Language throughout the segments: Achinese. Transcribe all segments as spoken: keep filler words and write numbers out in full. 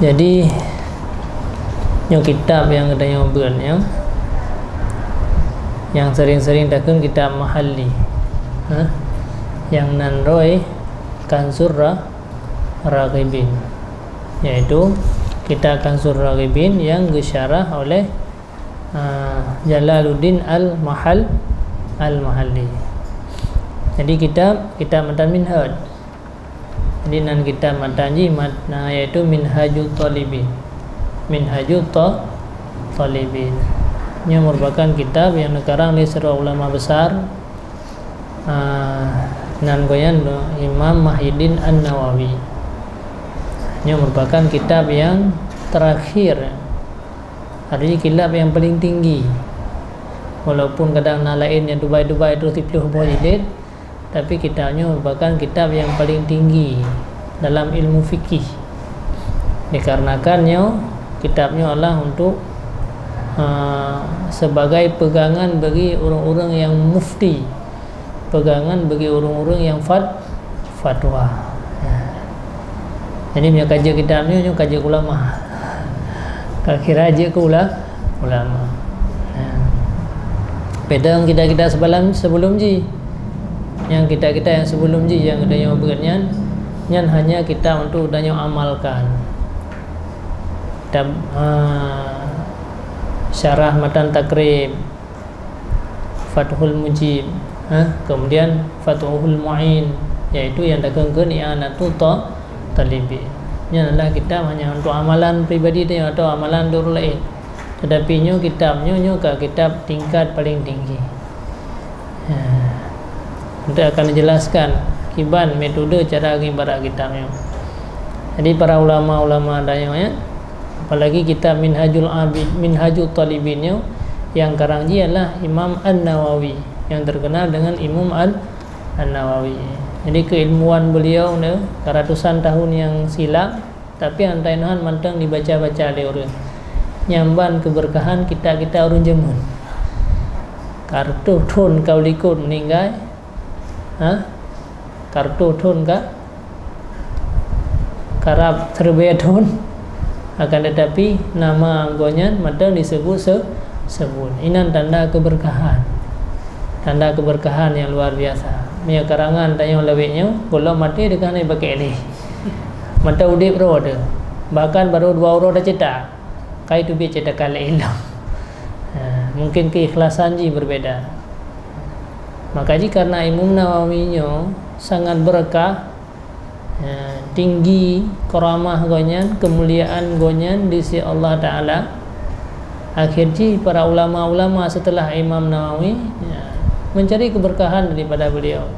Jadi, nyoe kitab nyang geutanyoe beuet nyoe, nyang sering-sering takheun kitab Mahalli. Ha? Nyang nan roi Kanzur Ra-, Raghibin, yaitu kitab Kanzur Raghibin nyang geusyarah oleh, ah, Jalaluddin Al-Mahal-, Al-Mahalli. Jadi kitab, kitab matan Minhaj. Jadi nan kitab matan jih mat-, na, yaitu Minhajut Thalibin. Minhajut Tha-, Thalibin. Nyoe merupakan kitab nyang neukarang lé sidroe ulama besar, ah, nan gobnyan Imam Muhyiddin An-Nawawi. Nyoe merupakan kitab nyang terakhir, artinya kitab nyang paling tinggi. Walaupun kadang na laén nyang dubai-dubai troh siplôh boh jilid, tapi kitab nyoe merupakan kitab nyang paling tinggi dalam ilmu fikih. Dikarenakan nyoe, kitab nyoe adalah untuk, ah, sebagai pegangan bagi ureuëng-ureuëng nyang mufti, pegangan bagi ureuëng-ureuëng nyang fat-, fatwa. Jadi, meunyoe ka jeuet kitab nyoe, nyoe ka jeuet ulama. Ka kira jeuet keu ula-, ulama. Peudong kitab-kitab sebalam sebelum jih. Nyang kitab-kitab nyang sebelum jih nyang geutanyoe beuet nyan, nyan hanya kitab untuk geutanyoe amalkan. Kitab, ah, Syarah Matan Takrib, Fathul Mujib, ha, kemudian Fathul Muin, yaitu nyang takheun keu I'anatut Tha-, Thalibin. Nyan adalah kitab hanya untuk amalan pribadi tanyoe atau amalan ureuëng laén. Tetapi nyoe kitab nyoe, nyoe ka kitab tingkat paling tinggi. Ha. Untuk akan dijelaskan kiban metode cara ngibarat kitab nyoe. Jadi para ulama-ulama tanyoe, ya, apalagi kitab Minhajul Abid, Minhajut Thalibin nyoe, nyang karang jih adalah Imam An-Nawawi, yang terkenal dengan Imam An-, An-Nawawi. Jadi keilmuan beliau ni, ka ratusan tahun nyang silam, tapi hana teuingat mantong dibaca-baca lé ureuëng. Nyan ban keberkahan kitab-kitab ureuëng jameun. Ka reutôh thon ka u likot meuninggai, ha? Ka reutôh thon ka, karab siribèe thon, akan tetapi nama gobnyan mantong disebut se-, sebut. Inan tanda keberkahan. Tanda keberkahan yang luar biasa. Meunyoe karangan tanyoe lawét nyoe, gohlom maté teuka hana pakai lé. Mantong udép droe teuh. Bahkan barô dua uroe teucetak, ka teubiet cetakan laén lom. Ha, mungkin keikhlasan jih berbeda. Maka jih karena Imam Nawawi nyoe sangat berkah, ha, tinggi karamah gobnyan, kemuliaan gobnyan di sisi Allah Taala, akhir jih para ulama-ulama setelah Imam Nawawi, ya, mencari keberkahan daripada beliau,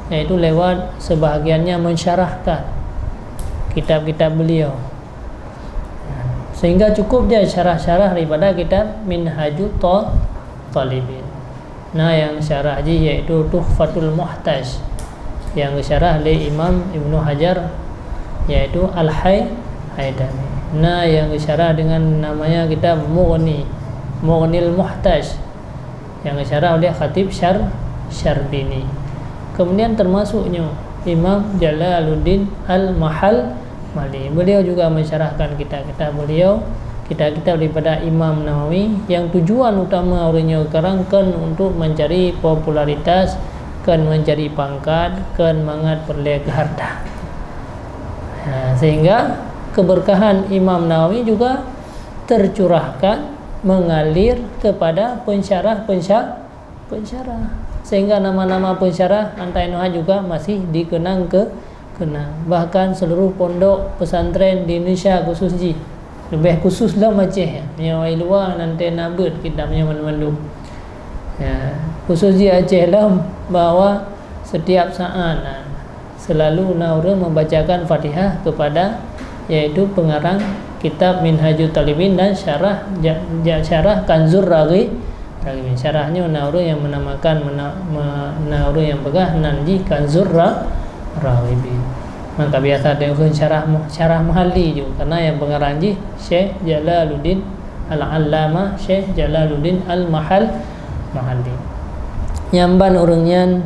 yaitu lewat sebahagiannya mensyarahkan kitab-kitab beliau. Sehingga cukup dia syarah-syarah daripada kitab Minhajut Tha-, Thalibin. Na nyang syarah jih yaitu Tuhfatul Muhtaj, nyang geusyarah lé Imam Ibnu Hajar, yaitu Al-Hai-, Haitami. Na nyang geusyarah dengan namanya kitab Mughni, Mughnil Muhtaj, nyang geusyarah oleh Khatib Syar-, Syarbini. Kemudian termasuk nyoe Imam Jalaluddin Al-Mahalli. Beliau juga mensyarahkan kitab-kitab beliau, kitab-kitab daripada Imam Nawawi, yang tujuan utama ureuëng nyoe karang kon untuk mencari popularitas, kon mencari pangkat, kon mangat peureulée keu harta. Ha, sehingga keberkahan Imam Nawawi juga tercurahkan, mengalir kepada pensyarah-pensya-, pensyarah. Sehingga nama-nama pensyarah antai Nuha juga masih dikenang ke, kenang. Bahkan seluruh pondok pesantren di Indonesia khusus jih, leubeh khusus lom Aceh, nyoe luwa nan teuh na beuet kitab nyoe mandum-mandum. Ya, khusus jih Aceh lom, bahwa setiap saat, nah, selalu na ureuëng membacakan Fatihah kepada, yaitu pengarang kitab Minhajut Thalibin dan syarah ja-, ja-, syarah Kanzur Raghi-, Raghibin. Syarah nyoe na ureuëng yang menamakan, mena-, me-, na ureuëng yang peugah nan jih Kanzur Ra-, Raghibin. Maka biasa teuka syarah mu-, syarah Mahalli ju, karena yang pengarang jih Syekh Jalaluddin Al-Allamah Syekh Jalaluddin Al-Mahal-, Mahalli. Nyang ban ureuëng nyan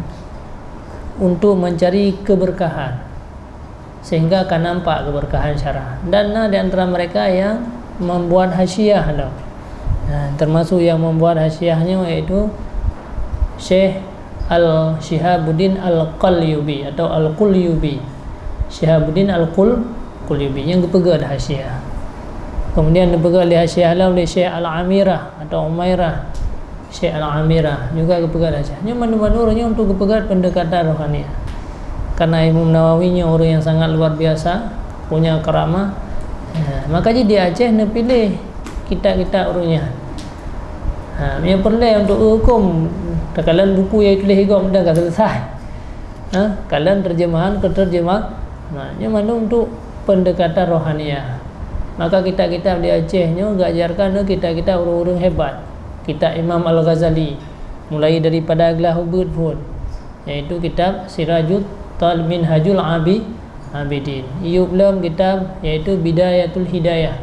untuk mencari keberkahan. sehingga ka nampak keberkahan syarah. Dan na di antara mereka yang membuat hasyiah lom. Nah, termasuk yang membuat hasyiah nyoe yaitu Syekh Al-Syihabuddin Al-Qalyubi atau Al-Qulyubi. Syihabuddin Al-Qul-, Qulyubi nyang geupeugét hasyiah. Kemudian geupeugét lé hasyiah lom lé Syekh Al-Amirah atau Umairah. Syekh Al-Amirah juga geupeugét hasyiah. Nyoe mandum-mandum ureuëng nyoe untuk geupeugét pendekatan rohaniah. Karena Imam Nawawi nyoe ureuëng yang sangat luar biasa, punya karamah. Ya, maka jih di Aceh neupiléh kitab-kitab ureuëng nyan. Ha, meunyoe peureulée untuk huköm, takalon buku nyang tuléh gob meudan ka selesai. Ha, kalon terjemahan ke terjemah. Nah, nyoe mandum untuk pendekatan rohaniah. Maka kitab-kitab di Aceh nyoe geuajarkan nyoe kitab-kitab ureuëng-ureuëng hebat. Kitab Imam Al-Ghazali, mulai daripada Glah Ubeut phon, yaitu kitab Sirajut Tal-, Minhajul Abi-, Abidin. Iyup lom kitab yaitu Bidayatul Hidayah,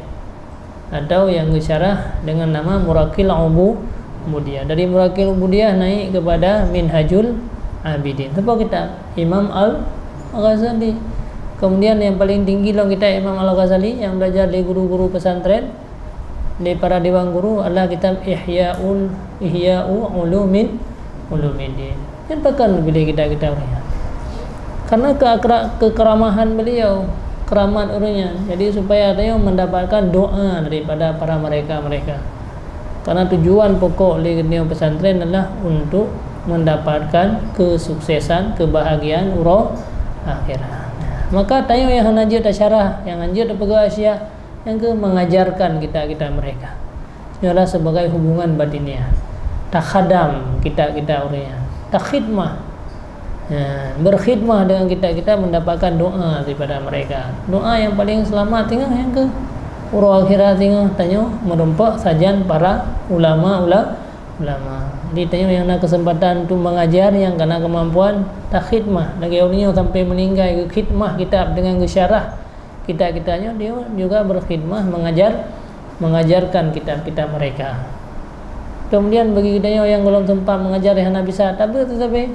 atau yang geusyarah dengan nama Muraqil Ubu-, Ubudiyah. Dari Muraqil Ubudiyah naik kepada Minhajul Abidin. Sebuah kitab Imam Al-Ghazali. Kemudian yang paling tinggi lom kitab Imam Al-Ghazali yang belajar di guru-guru pesantren, di para dewan guru adalah kitab Ihya'ul, Ihya'u Ulumin, Ulumiddin. Nyan pakon geupiléh kitab-kitab ureuëng nyan? Karena keakra-, kekeramahan beliau, keramat ureuëng nyan. Jadi supaya tanyoe mendapatkan doa daripada para mereka-mereka. Karena tujuan pokok lé geutanyoe pesantren adalah untuk mendapatkan kesuksesan, kebahagiaan uroe akhirat. Maka tanyoe nyang hana jeuet tasyarah, nyang hana jeuet tapeugah hasyiah, nyang keu mengajarkan kitab-kitab mereka. Nyoe adalah sebagai hubungan batiniah. Takhadam kitab-kitab ureuëng nyan. Takhidmah. Ya, berkhidmah dengan kitab-kitab mendapatkan doa daripada mereka. Doa yang paling selamat singoh nyang keu uroe akhirat singoh tanyoe meurumpok sajan para ulama-ula-, ulama. Jadi tanyoe nyang na kesempatan untuk mengajar, nyang kana kemampuan, takhidmah. Lagée ureuëng nyoe sampai meninggai geukhidmah kitab dengan geusyarah kitab-kitab nyoe, dia juga berkhidmah mengajar, mengajarkan kitab-kitab mereka. Kemudian bagi geutanyoe nyang gohlom sempat mengajar nyang hana bisa, tabeuet sabe.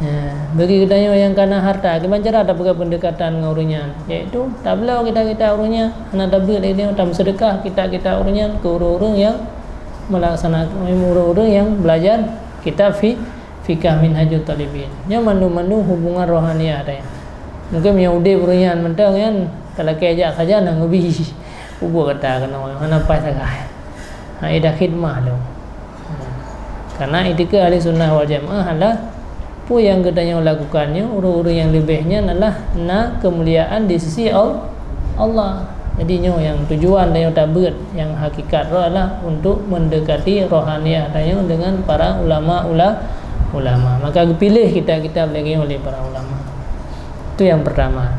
Ya, bagi geutanyoe nyang kana harta, kiban cara tapeugah pendekatan ngon ureuëng nyan, yaitu tabloe kitab-kitab ureuëng nyan, hana tabeuet lé nyoe, tameuseudekah kitab-kitab ureuëng nyan keu ureuëng-ureuëng nyang melaksanakan, ureuëng-ureuëng nyang belajar kitab fi-, Fiqah Minhajut Thalibin. Nyan mandum-mandum hubungan rohaniah tanyoe. Mungkin meunyoe udeb ureuëng nyan mantong nyan, talakée jak sajan hana geubi. Ubak gata keunoe, hana paih sagai. Ha, idah khidmah lom. Karena itikeuh ahli sunnah wal jamaah adalah peue nyang geutanyoe lakukan nyoe, ureuëng-ureuëng nyang leubeh nyan adalah na keumuliaan di sisi Al-, Allah. Jadi nyoe nyang tujuan tanyoe tabeuet, nyang hakikat roh adalah untuk mendekati rohaniah tanyoe dengan para ulama-ula-, ulama. Maka geupiléh kitab-kitab lagée nyoe oleh para ulama. Itu yang pertama.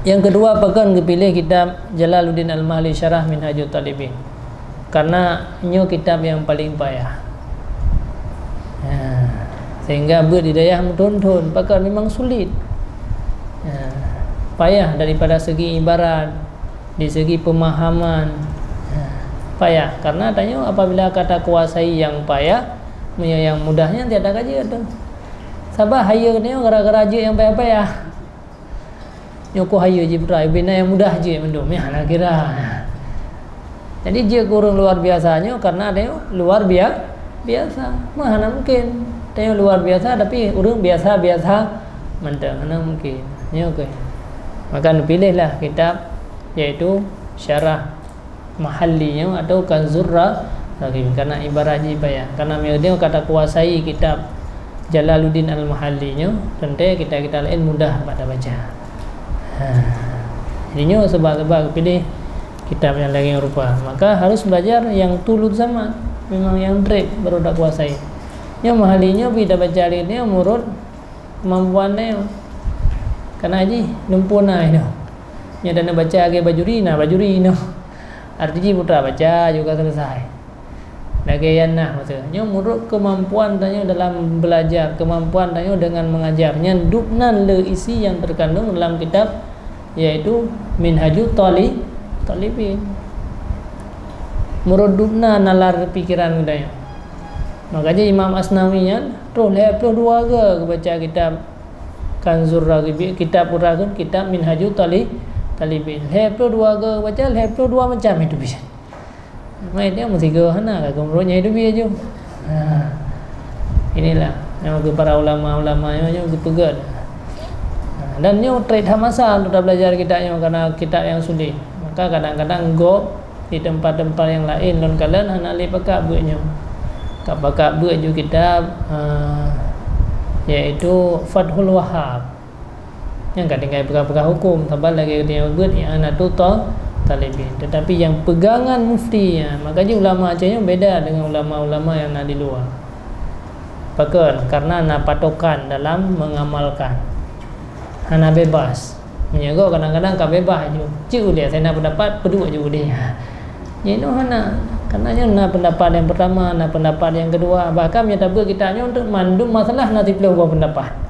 Yang kedua, pakon geupiléh kitab Jalaluddin Al-Mahalli Syarah Minhajut Thalibin. Karena nyoe kitab yang paling payah. Ha, sehingga beuet di dayah meuthon-thon, pakon memang sulit. Ha, payah daripada segi ibarat, di segi pemahaman. Ha, payah. Karena tanyoe apabila ka takuasai yang payah, meunyoe yang mudah nyan tiada ka jeuet tu. Sabab hayeue nyoe gara-gara jeuet yang payah-payah. Nyoe keuh hayeue jih putra, bina yang mudah jeuet mandum, ya, na kira. Jadi jeuet keu ureuëng luar biasa nyoe karena dia luar bia-, biasa. Mah hana mungkin. Dia luar biasa tapi ureuëng biasa-biasa mantong, hana mungkin. Nyoe keuh. Maka neupiléhlah kitab, yaitu Syarah Mahalli nyoe atau Kanzur Ra-, Raghib. Karena ibarat jih payah. Karena meunyoe ka takuasai kitab Jalaluddin Al-Mahalli nyoe, teuntée kitab-kitab laén mudah bak tabaca. Ha. Jadi nyoe sebab-sebab geupiléh kitab nyang lagée rupa. Maka harus belajar yang tulul zaman. Memang yang treb baru takuasai. Nyoe Mahalli nyoe pi tabaca lé nyoe meunurot kemampuan nyoe. Karena jih lumpoe na inoe. Nyoe dan baca lagée Bajuri, na Bajuri inoe. Arti jih putra baca juga selesai. Lagée nyan nah, maksud nyoe, meunurot kemampuan tanyoe dalam belajar, kemampuan tanyoe dengan mengajar, nyan dubnan le isi yang terkandung dalam kitab, yaitu Minhajut Thali-, Thalibin. Meunurot dubnan nalar pikiran geutanyoe. Makanya Imam Asnawi nyan troh lhée ploh dua ga geubaca kitab Kanzur Raghibin, kitab ureueng kitab Minhajut Tali-, Talibin. Lhèe ploh dua go baca, lhèe ploh dua macam itu bisa. Mai dia meusigoe hana ka geumeurot nyang hidup aju. Ha. Inilah nyang keu para ulama-ulama nyoe, nyoe geupeugah. Ha, dan nyoe treb that masa untuk belajar kitab nyoe karena kitab nyang sulit. Maka kadang-kadang gob di tempat-tempat nyang laén lôn kalon hana lé pakat beuet nyoe. Ka pakat beuet ju kitab, ha, yaitu Fathul Wahhab. Nyang ka tinggai peugah-peugah huköm, saban lagèe geutanyoe beuet I'anatut Ta-, Talibin. Tetapi nyang peugangan mufti, ya, maka jih ulama Aceh nyoe beda dengan ulama-ulama nyang na di luwa. Pakon? Karena na patokan dalam mengamalkan. Hana bebas. Meunyoe gob kadang-kadang ka bebas ju. Cit ulèe, asai na pendapat, peuduek ju udeh. Nyan nyoe hana. Karena nyoe na pendapat nyang pertama, na pendapat nyang kedua. Bahkan meunyoe tabeuet kitab nyoe untuk mandum masalah na siplôh boh pendapat.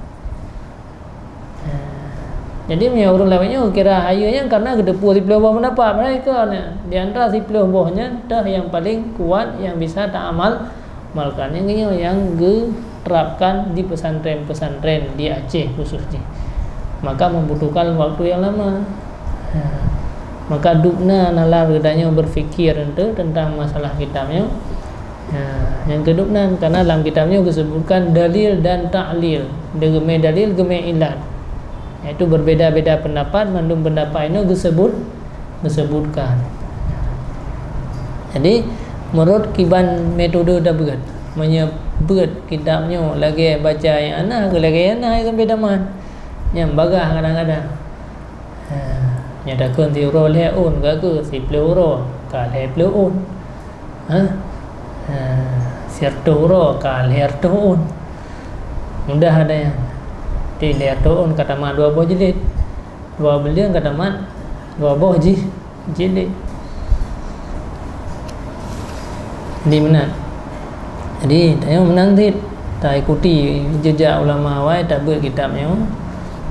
Jadi, meunyoe ureueng lawét nyoe kira hayeue nyan karena geuteupeue siplôh boh pendapat mereka nyan. Di antara siplôh boh nyan, toh nyang paling kuat nyang bisa ta-amal-, amalkan. Nyang nyoe nyang geuterapkan di pesantren-pesantren di Aceh khusus jih. Maka membutuhkan waktu yang lama. Ha. Maka dubna nalar geutanyoe berfikir enteuk tentang masalah kitab nyoe. Ha, nyang keudubnan, karena lam kitab nyoe geusebutkan dalil dan ta'lil. Dia geumé dalil, geumé ilat. Yaitu berbeda-beda pendapat, mandum pendapat inoe geusebut, geusebutkan. Jadi, meunurot kiban metode tabeuet, meunyoe beuet kitab nyoe lagèe baca nyang hana, lagèe nyang hana sampai daman. Nyang bagah kadang-kadang. Ha, nyoe takheun siuroe lhèe ôn, ka keuh siplôh uroe, ka lhèe plôh ôn. Ha? Ha, sireutôh uroe, ka lhèe reutôh ôn. Mudah ada nyan. Di lhèe reutôh ôn ka tamat dua boh jilid. Dua buleuen ka tamat dua boh jih jilid. Di meunan. Jadi, tanyoe meunan cit, taikuti jejak ulama awai, tabeuet kitab nyoe.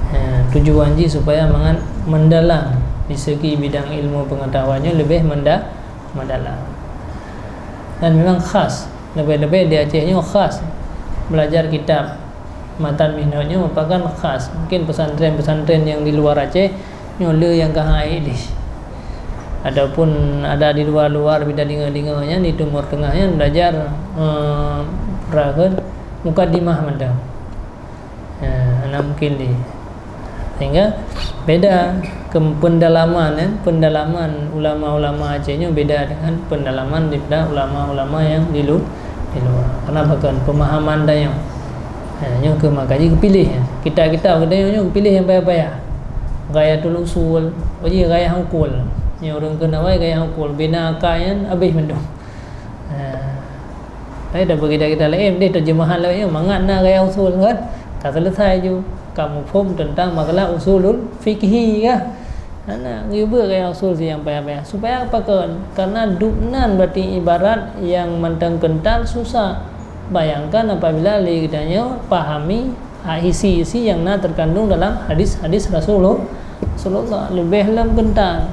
Ha, tujuan jih supaya mangat mendalam di segi bidang ilmu pengetahuan nyoe leubeh menda-, mendalam. Dan memang khas, leubeh-leubeh di Aceh nyoe khas belajar kitab Matan Minhaj nyoe merupakan khas. Mungkin pesantren-pesantren nyang di luar Aceh nyoe le nyang ka hai lé. Ataupun ada di luar-luar, bidang deungoe-deungoe nyan di Timur Tengah nyan belajar, eh, peue kheun, mukadimah mantong. Ya, hana mungkin lé. Sehingga beda ke-, pendalaman, eh, pendalaman ulama-ulama Aceh nyoe beda dengan pendalaman daripada ulama-ulama nyang di lu-, di luar. Kenapa kan? Pemahaman tanyoe. Ha, nyoe keuh maka jih geupiléh. Kitab-kitab geutanyoe nyoe geupiléh nyang payah-payah. Ghayatul Usul, oh jih Ghayah Uqul. Nyoe ureueng kheun awai Ghayah Uqul, bina akai nyan habéh mandum. Ha. Tapi dah bagi kitab-kitab laén, deh terjemahan laén nyoe mangat na Ghayah Usul kan. Ka selesai ju. Ka muphom tentang masalah usulul fikhi kah. Hana, geubeuet Ghayah Usul si nyang payah-payah. Supaya apa kan? Karena dubnan berarti ibarat nyang mantong kental susah. Bayangkan apabila lé geutanyoe pahami, ah, isi-isi nyang na terkandung dalam hadis-hadis Rasulullah, Rasulullah. Leubeh lom kental.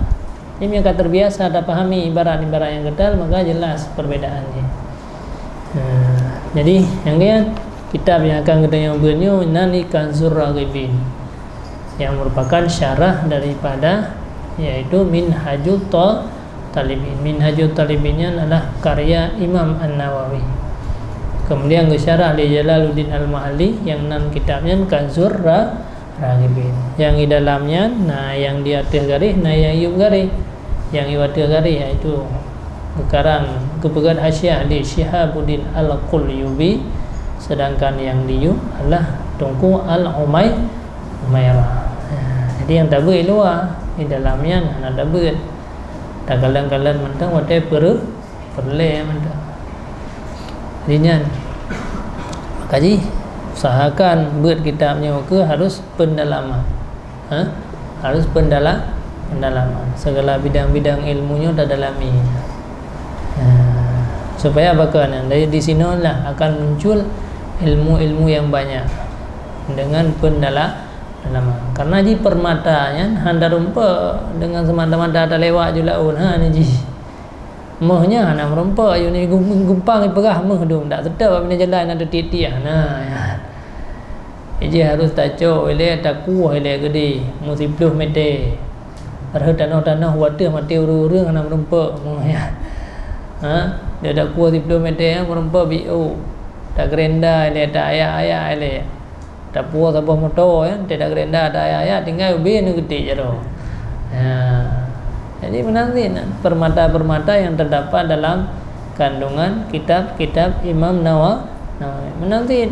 Jadi, meunyoe ka terbiasa tapahami ibarat-ibarat nyang kental, maka jelas perbedaan jih. Ha, jadi, nyang nyan, kitab nyang akan geutanyoe beuet nyoe nan di Kanzur Raghibin. Yang merupakan syarah daripada, yaitu Minhajut Ta-, Talibin. Minhajut Talibin nyan adalah karya Imam An-Nawawi. Kemudian geusyarah lé Jalaluddin Al-Mahalli, yang nan kitab nyan Kanzur Ra-, Raghibin. Yang di dalam nyan, na yang di ateueh garéh, na yang yup garéh. Yang di ateueh garéh, yaitu geukarang, geupeugét hasyiah lé Syihabuddin Al-Qulyubi, sedangkan yang di yup adalah Teungku Al-Umay-, Umairah. Ya, jadi nyang tabeuet luwa, di dalam nyan hana tabeuet. Takalon-kalon mantong watée peureu-, peureulée mantong. Jadi nyan, maka jih usahakan beuet kitab nyoe keuh harus pendalaman. Ha? Harus pendala-, pendalaman. Segala bidang-bidang ilmu nyoe tadalami. Ha. Supaya apa keunan? Dari di sinoe lah akan muncul ilmu-ilmu yang banyak dengan pendala-, pendalaman. Karena jih permata nyan hana rumpok dengan semata-mata talewat ju laôt. Ha, ni jih. Méuh nyan hana meurumpok, ayu ni gum-, gumpang ipeugah méuh dum, dak seutôt bak binéh jalan na teutiek-tiek, na, ya. Jih harus tacok ilée, takueh ilée geudeh, meusiploh mete. Rhot tanoh-tanoh wateuh maté ureuëng-ureuëng hana meurumpok. Ha? Dia takueh siploh mete, ya, meurumpok biôh. Tagerenda ilée, taayak-ayak ilée. Tapuwoe saboh moto, ya, teudak geurenda ada ayat-ayat, tinggai ubé neugeutiek jaroe. Ya. Jadi, meunan cit permata-permata yang terdapat dalam kandungan kitab-kitab Imam Nawa-, Nawawi. Meunan cit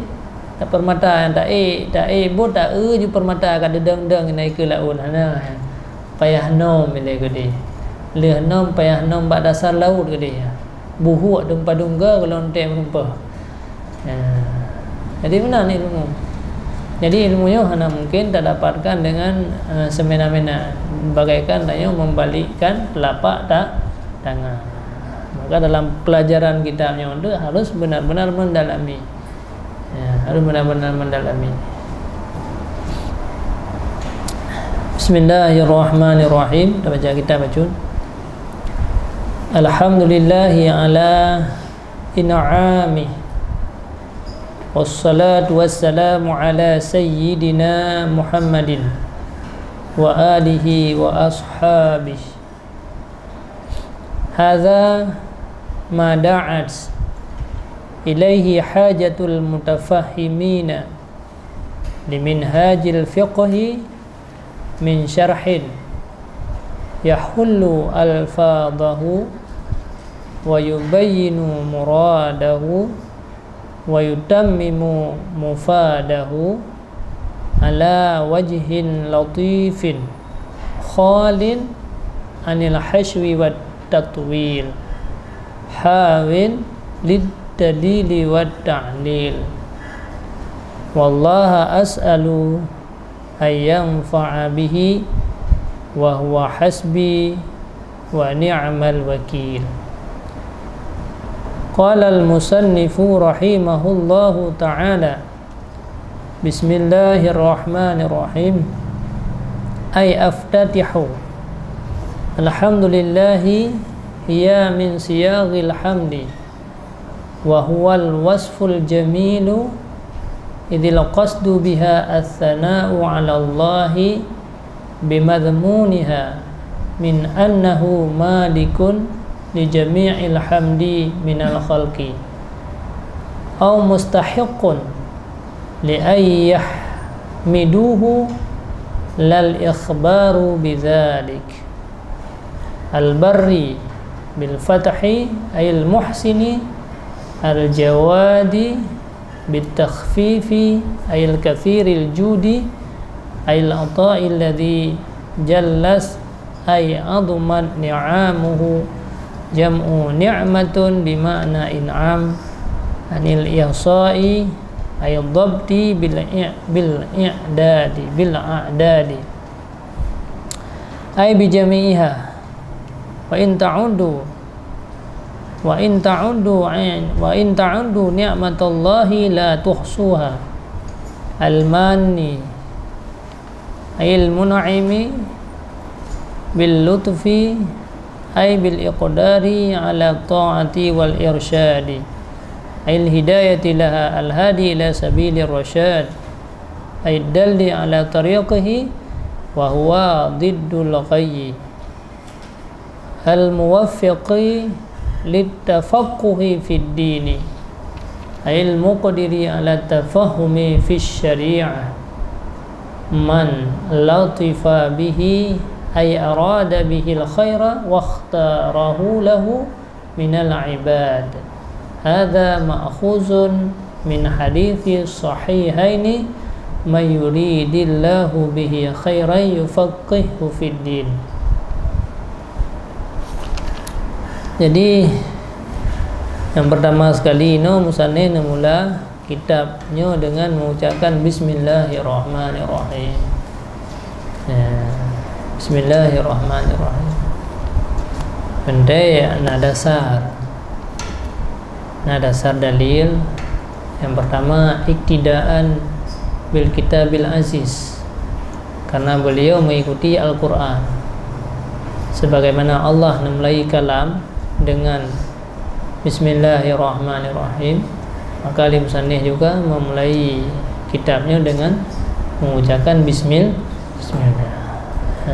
permata nyang taék, taék bot taeu ju permata ka deudong-dong na ikeue laôt hana. Payah nom ilée geudeh. Lheueh nom payah nom bak dasar laôt geudeh, ya. Buhuk dum padum ga golom teuh meurumpok. Ya. Jadi meunan ilmu. Jadi ilmu nyoe hana mungkin tadapatkan dengan, eh, semena-mena, bagaikan tanyoe membalikkan telapak ta-, tangan. Maka dalam pelajaran kitab nyoe tu harus benar-benar mendalami. Ya, harus benar-benar mendalami. Bismillahirrahmanirrahim. Kita baca kitab bacut. Alhamdulillahi ala in'amih. Wassalatu wassalamu ala sayyidina Muhammadin wa alihi wa ashabih. Hadza ma da'at ilaihi hajatul mutafahhimina li minhajil fiqhi min syarhin yahullu alfadhahu wa yubayyinu muradahu wa yutammimu mufadahu ala wajhin latifin khalin anil hashwi wat tatwil, hawin lid dalili wat ta'lil. Wallaha as'alu an yanfa'a bihi wa huwa hasbi wa ni'mal wakil. Qala al-musannifu rahimahullahu ta'ala, bismillahirrahmanirrahim. Ay aftatihu. Alhamdulillahi hiya min siyaghil hamdi. Wa huwal wasful jamilu, idzil qasdu biha ats-tsana'u 'alallahi bimadhmuniha min annahu malikun li jami'il hamdi minal khalqi, au mustahiqqun li an yahmiduhu lal ikhbaru bidzalik. Al-Barri bil fathi ayil muhsini, al-Jawadi bit takhfifi ayil katsiril judi ayil ata'il ladzi jallas ay azumat ni'amuhu, jam'u ni'matun bi ma'na in'am, anil ihsa'i ay dhabti bil i-, bil i'dadi, bil a'dadi. Ai bijami'iha. Wa in ta'uddu, wa in ta'uddu, wa in ta'uddu ni'matallahi la tuhsuha. Al-manni, ayil mun'imi, bil lutfi, ay bil iqdari ala ta'ati wal irsyadi, ayil hidayati laha, al hadi ila sabilir rasyad, ay dalli ala tariqihi, wa huwa diddul ghayyi, al muwaffiqi lit tafaqquhi fid dini, ayil muqdiri ala tafahumi fis syari'ah, man latifa bihi ay arada bihil khaira wakhtarahu lahu minal ibad. Hadza ma'khuzun min hadithi sahihaini, may yuridillahu bihi khairan yufaqqihhu fid din. Jadi, yang pertama sekali, no, musannif neumula kitab nyoe dengan mengucapkan bismillahirrahmanirrahim. Ya. Bismillahirrahmanirrahim. Penting na dasar. Na dasar dalil. Yang pertama, iktidaan bil kitabil aziz. Karena beliau mengikuti Al-Quran. Sebagaimana Allah memulai kalam dengan Bismillahirrahmanirrahim. Maka lé musannif juga memulai kitab nyoe dengan mengucapkan bismil-, bismillah. Ha.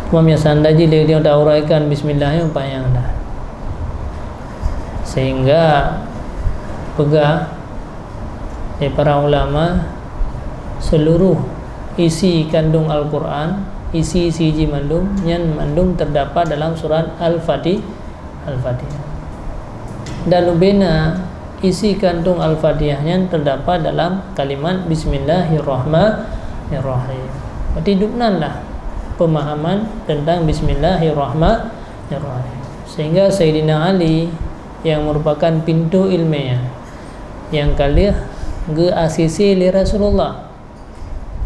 Cuma meunyoe seandai jih lé nyoe tauraikan bismillah nyoe panyang dah. Sehingga peugah lé para ulama, seluruh isi kandung Al-Quran, isi-isi jih mandum, nyan mandum terdapat dalam surat Al-Fatih-, Al-Fatihah. Dan ubena isi kandung Al-Fatihah nyan terdapat dalam kalimat Bismillahirrahmanirrahim. Berarti dubnanlah pemahaman tentang Bismillahirrahmanirrahim. Sehingga Saidina Ali yang merupakan pintu ilmiah nyang ka lheueh geu-A C C lé Rasulullah.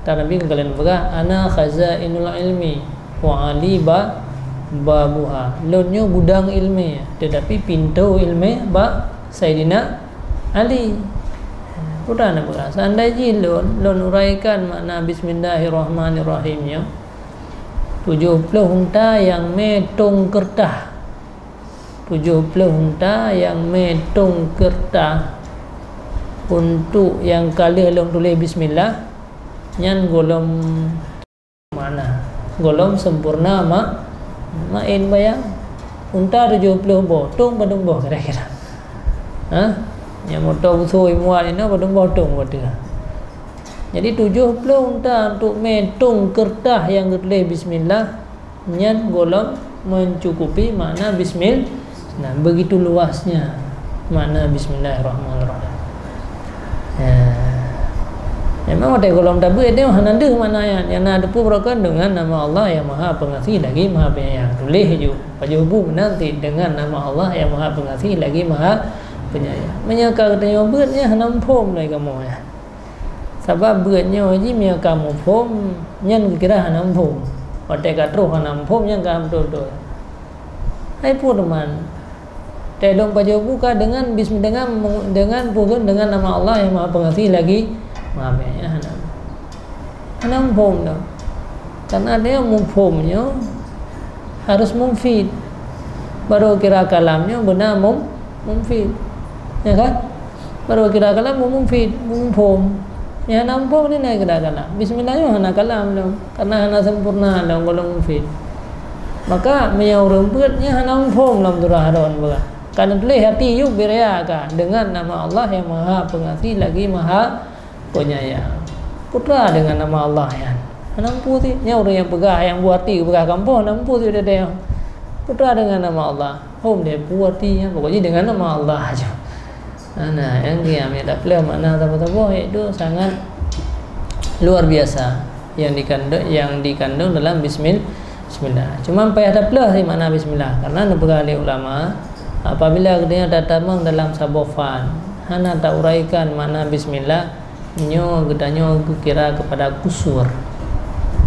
Tan Nabi geukheun lé peugah, "Ana khazainul ilmi, wa Ali ba-, babuha." Lôn nyoe gudang ilmiah, tetapi pintu ilmiah bak Saidina Ali. Peue tan peugah, seandai jih lôn, lôn uraikan makna Bismillahirrahmanirrahim nyoe, tujoh ploh unta nyang mé tông keureutah. Tujoh ploh unta nyang mé tông keureutah untuk nyang ka lheueh lôn tuléh bismillah, nyan gohlom makna, gohlom sempurna ma-, maén bayang. Unta tujoh ploh boh, tông padum boh kira-kira? Ha? Nyang moto busôi muat inoe padum boh tông watèe. Jadi tujoh ploh unta untuk mé tông keureutah nyang geutuléh bismillah, nyan gohlom mencukupi makna bismil-, nah, begitu luasnya makna Bismillahirrahmanirrahim. Ya. Memang watèe gohlom tabeuet nyoe hana deuh makna nyan, nyang na teupeue beureukan dengan nama Allah yang Maha Pengasih lagi Maha Penyayang. Tuléh ju, pajoh bu meunan cit, dengan nama Allah yang Maha Pengasih lagi Maha Penyayang. Meunyoe ka geutanyoe beuet nyan hana muphom lé kamoe nyan. Sabab beuet nyoe jih meunyoe ka muphom, nyan geukira hana muphom. Watèe ka troh hana muphom, nyan ka beutôi-beutôi. Hai peue teuma? Teuh lôn pajoh bu ka dengan bism-, dengan, dengan peue, dengan nama Allah yang Maha Pengasih lagi Maha Penyayang. Hana, hana muphom dah. Karena dia muphom nyoe harus mufid. Baru kira kalam nyoe beuna mum-, mufid. Ya kan? Baru kira kalam mufid, muphom. Nyang hana muphom ni na kira kalam. Bismillah nyoe hana kalam lom. Karena hana sempurna lom gohlom mufid. Maka meunyoe ureueng beuet nyan hana muphom lom surah Ar-Ra'd peugah. Ka neutuléh hati yub birea ka dengan nama Allah yang Maha Pengasih lagi Maha Penyayang. Peue teuma dengan nama Allah nyan? Hana muphom cit. Nyan ureueng nyang peugah, nyang bu hati peugah kamoe hana muphom cit teuh. Peue teuma dengan nama Allah? Hom deh bu hati nyan, pokoknya dengan nama Allah aja. Nah, nyang keu nyan meunyoe tapeuleueh makna saboh-saboh, yaitu sangat luar biasa yang dikandung, yang dikandung dalam bismil-, bismillah. Cuma payah tapeuleueh makna bismillah, karena neupeugah lé ulama, apabila geutanyoe tatamong dalam saboh fan, hana tauraikan makna bismillah, nyoe geutanyoe geukira keupada kusur,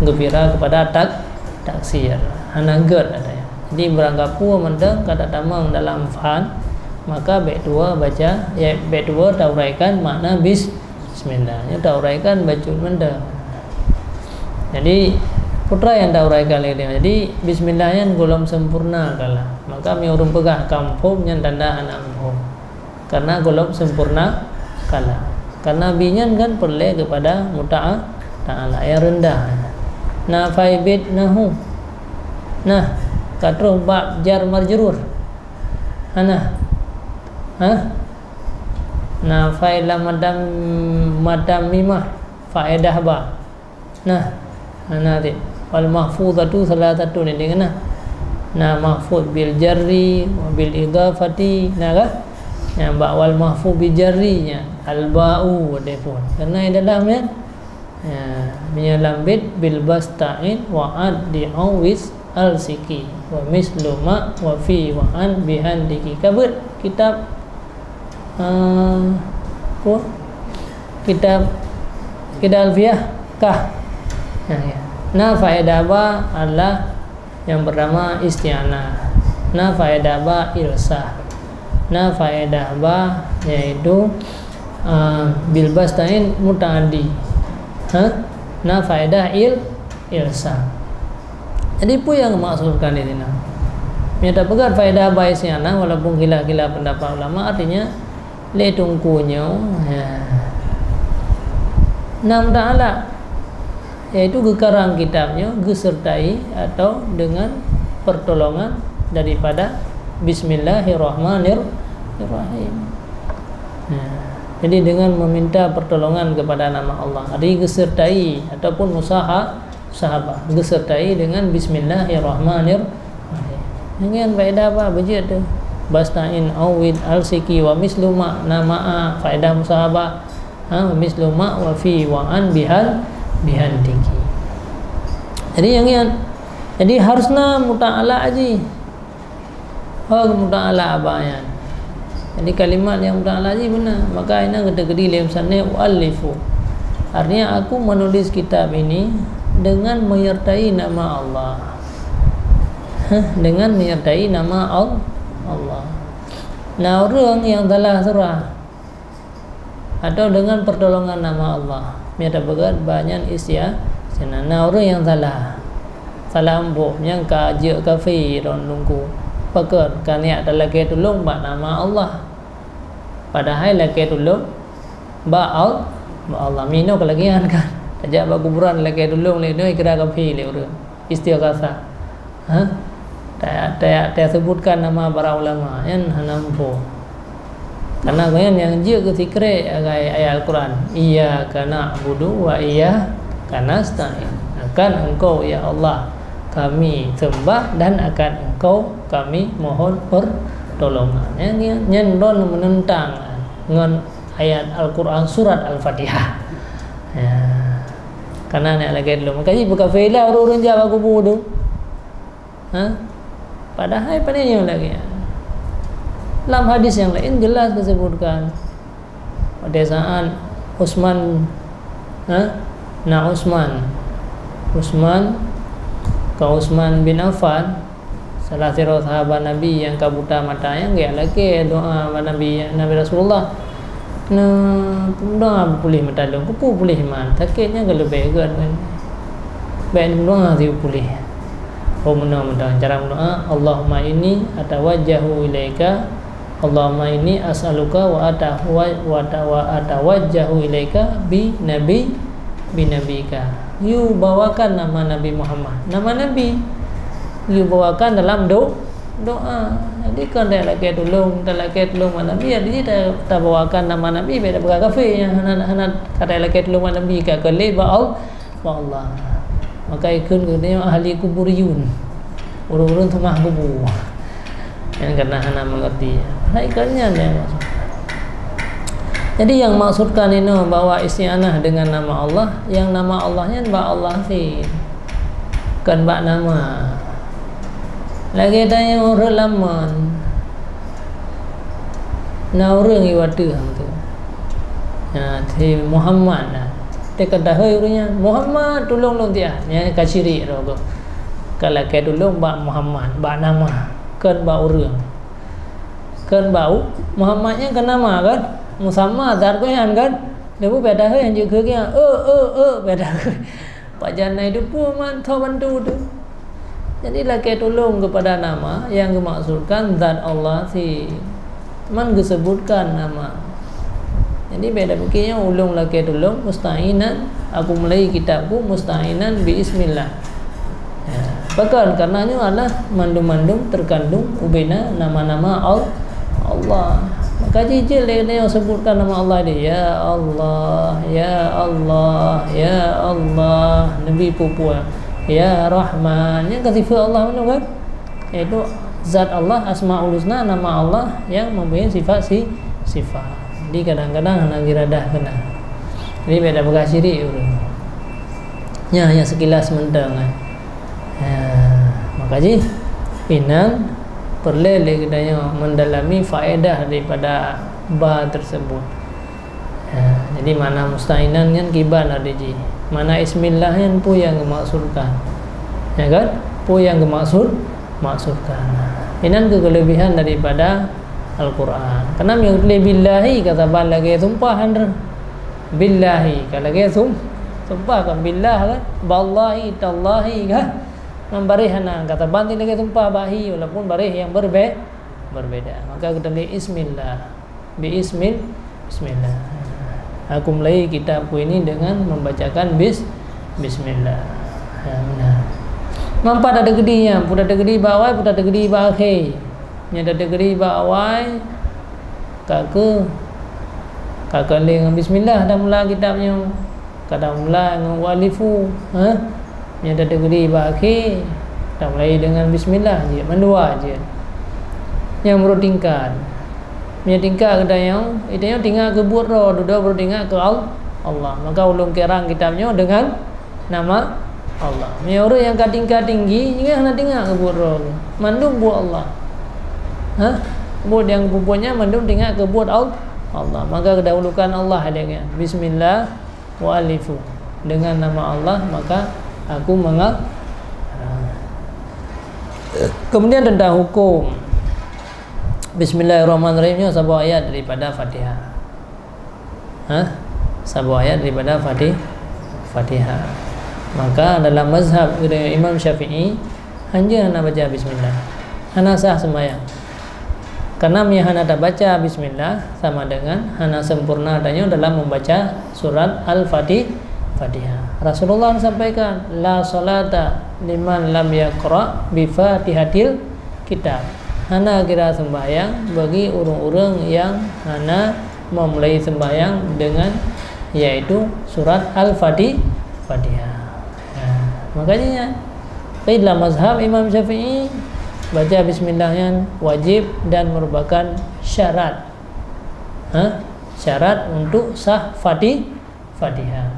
geukira keupada tak-, taksir, hana gét ata nyan. Jadi, barangkapeue mantong ka tatamong dalam fan, maka bèk tuwoe baca, ya, bèk tuwoe tauraikan makna bis-, bismillah. Nyoe tauraikan bacut mantong. Jadi, peue teuma nyang tauraikan lé geutanyoe. Jadi, bismillah nyan gohlom sempurna kalam. Maka, meunyoe ureueng peugah ka muphom, nyan tanda hana muphom. Karena gohlom sempurna kalam. Karena bi nyan kan peureulèe keupada muta'a-, ta'ala nyang reundah. Na fai bit nahu. Nah, ka troh bab jar majrur. Hana. Hah? Na fai lam madam, madam mimah faedah ba. Nah, hana cit. Wal mahfuzatu salasatun, nyan deuh na. Na mahfuz bil jarri wa bil idhafati, na kah? Nyang bak wal mahfuz bil jarri nyan, al ba'u, wadéh phon. Karena di dalam nyan, ya, meunyoe lam bait, bil basta'in wa addi awis al siki, wa mislu ma wa fi wa an bihandiki. Ka beuet kitab, eh, apa? Kitab, kitab Alfiyah kah? Nah, ya. Na faedah ba adalah yang pertama isti'anah. Na faedah ba ilsa. Na faedah ba yaitu, ah, bil basta'in muta'addi. Ha? Na faedah il, ilsa. Jadi, peue nyang geumaksudkan di sinan? Meunyoe tapeugah faedah ba isti'anah, walaupun khilaf-khilaf pendapat ulama, artinya, lé Teungku nyoe, ya, Nam Ta'ala, yaitu geukarang kitab nyoe geusertai atau dengan pertolongan daripada Bismillahirrahmanirrahim. Nah, jadi dengan meminta pertolongan kepada nama Allah, jadi geusertai ataupun musaha-, musahabah, geusertai dengan Bismillahirrahmanirrahim. Dengan faedah apa? Beujeuet tu. Basta'in, awid, alsiki, wa mislu ma, nama a, faedah musahabah. Ha, mislu ma wa fi wa an bihal, bihal tiki. Jadi nyang nyan, jadi harusna muta'ala aji. Ha, muta'ala abah nyan. Jadi kalimat nyang muta'ala aji beuna. Maka ina geuteukedi lé musannif u'allifu. Artinya aku menulis kitab ini dengan menyertai nama Allah. Hah, dengan menyertai nama Al-, Allah. Nah, ureuëng nyang salah surah atau dengan pertolongan nama Allah. Mita beugét banyan isya, sina na ureuëng nyang salah. Salah amboh nyang ka jeuet kafé ron lungku. Pakon ka niat talakée tulông bak nama Allah. Padahai lakée tulông bak Al-, bak Allah. Minoe ka lagée nyan kan. Tajak bak kuburan lakée tulông lé nyoe kira kafé lé ureuëng. Istighasah. Ha? Ta-, ta-, tasebutkan nama para ulama, nyan hana muphom. Karena gobnyan nyang jeuet keu sikrek ayat Al-Quran, "Iyyaka na'budu wa iyyaka nasta'in." Akan Engkau, ya Allah, kami sembah dan akan Engkau kami mohon pertolongan. Nyan, nyan, nyan droeneuh menentang ngon ayat Al-Quran surat Al-Fatihah. Ya. Karena nak lagée dulu. Makanya bukan failah ureuëng-ureuëng jak bak kubu tu. Ha? Padahai pane nyoe lagée nyan. Lam hadis nyang laén jelas disebutkan. Pada saat Utsman, ha? Na Utsman. Utsman, ka Utsman bin Affan, salah sidroe sahabat Nabi nyang ka buta mata, nyang geulakée doa bak Nabi, Nabi Rasulullah. Neudoa puléh mata lôn, keupeue puléh man, sakét nyan ka leubeh gét. Bék neudoa sipuléh. Oh, meunoe mantong cara meudoa, "Allahumma inni atawajjahu ilaika, Allahumma inni as'aluka wa atawa-, wa ta-, wa atawajjahu ilaika bi nabi, bi nabika." Yue bawakan nama Nabi Muhammad, nama Nabi. Yue bawakan dalam do-, doa. Jadi, kon talakée tulông, talakée tulông bak Nabi, jadi ta-, tabawakan nama Nabi, bék tapeugah kafé, hana, hana ka talakée tulông bak Nabi, ka keu lé bak Al-, bak Allah. Maka ikheun geutanyoe ahli kuburiyun. Ureuëng-ureuëng seumah kubu. Nyang karena hana mengerti. Nah, ikheun nyan nyang maksud. Jadi, nyang maksudkan inoe bahwa isti'anah dengan nama Allah, nyang nama Allah nyan bak Allah cit. Kon bak nama. Lagée tanyoe ureuëng lamon. Na ureuëng iwateuh tu. Na, si Muhammad na. Teuka dahôi ureuëng nyan, "Muhammad, tulông lôn tiah." Nyan ka syirik roh gob. Ka lakée tulông bak Muhammad, bak nama, kon bak ureuëng. Kon bak u-, Muhammad nyan kon nama kan? Musamma zat gobnyan kan? Leubeh pada hai hanjeuet keu gobnyan. "Eu, eu, eu," pada hai. Pajan na teupeue man tho bantu tu. Jadi, lakée tulông keupada nama nyang geumaksudkan zat Allah cit. Man geuseubutkan nama. Jadi, bék tapike nyoe ulôn lakée tulông musta'inan, aku mulai kitabku musta'inan bi ismillah. Ya, pakon? Karena nyoe adalah mandum-mandum terkandung ubena nama-nama Al-, Allah. Maka jijeuet lé geutanyoe seubutkan nama Allah di, "Ya Allah, ya Allah, ya Allah." Neubi peue-peue. Ya Rahman. Nyan ka sifat Allah meunoe kan? Yaitu zat Allah, Asmaul Husna, nama Allah yang mempunyai sifat si-, sifat. Jadi kadang-kadang hana geuiradah keunan. Jadi bék tapeugah syirik ureuëng. Nyan hanya sekilas mantong kan. Ya, maka jih inan peureulée lé geutanyoe mendalami faedah daripada ba tersebut. Ya, jadi makna musta'inan nyan kiban arti jih. Makna ismillah nyan peue nyang geumaksudkan. Ya kan? Peue nyang geumaksud, maksudkan. Inan keu keulebihan daripada Al-Quran. Karena meunyoe geutuléh billahi ka saban lagée sumpah han. Billahi ka lagée sum-, sumpah kan billah kan? Ballahi, tallahi kan? Ngon baréh hana, ka saban lagée sumpah bahi walaupun baréh nyang berbe-, berbeda. Maka geutuléh ismillah. Bi ismil-, bismillah. Aku mulai kitabku ini dengan membacakan bis-, bismillah. Ha, nah. Manfaat ada gedi nya, pun ada gedi bak awai, pun ada gedi bak akhé. Nya ada gedi bak awai, ka keu, ka keu lé ngon bismillah dah mula kitab nyoe. Ka dah mula ngon wa alifu, ha? Meunyoe teudeungoe bak akhé, tamulai deungon bismillah jeuet, mandua jeuet. Nyang meureuh tingkat. Meunyoe tingkat geutanyoe, geutanyoe teuingat keu buet droe, dudoe baru teuingat keu Al-, Allah. Maka ulôn kirang kitab nyoe deungon nama Allah. Meunyoe ureuëng nyang ka tingkat tinggi, nyan hana teuingat keu buet droe. Mandum buet Allah. Ha? Buet nyang peubuet nyan mandum teuingat keu buet Al-, Allah. Maka keudahulukan Allah lagée nyan. Bismillah. Wa alifu, dengan nama Allah maka aku menga-, kemudian tentang hukum, Bismillahirrahmanirrahim nyoe saboh ayat daripada Fatihah. Ha? Saboh ayat daripada Fatih-, Fatihah. Maka dalam mazhab Imam Syafi'i, hana baca bismillah, hana sah sembahyang. Karena meunyoe hana tabaca bismillah, sama dengan hana sempurna tanyoe dalam membaca surat Al-Fatih-, Fatihah. Rasulullah sampaikan, "La salata liman lam yaqra bi Fatihatil Kitab." Hana kira sembahyang bagi ureuëng-ureuëng yang hana memulai sembahyang dengan, yaitu surat Al-Fatih-, Fatihah. Nah, makanya nyan, tapi dalam mazhab Imam Syafi'i, baca bismillah nyan wajib dan merupakan syarat. Ha? Syarat untuk sah Fatih-, Fatihah.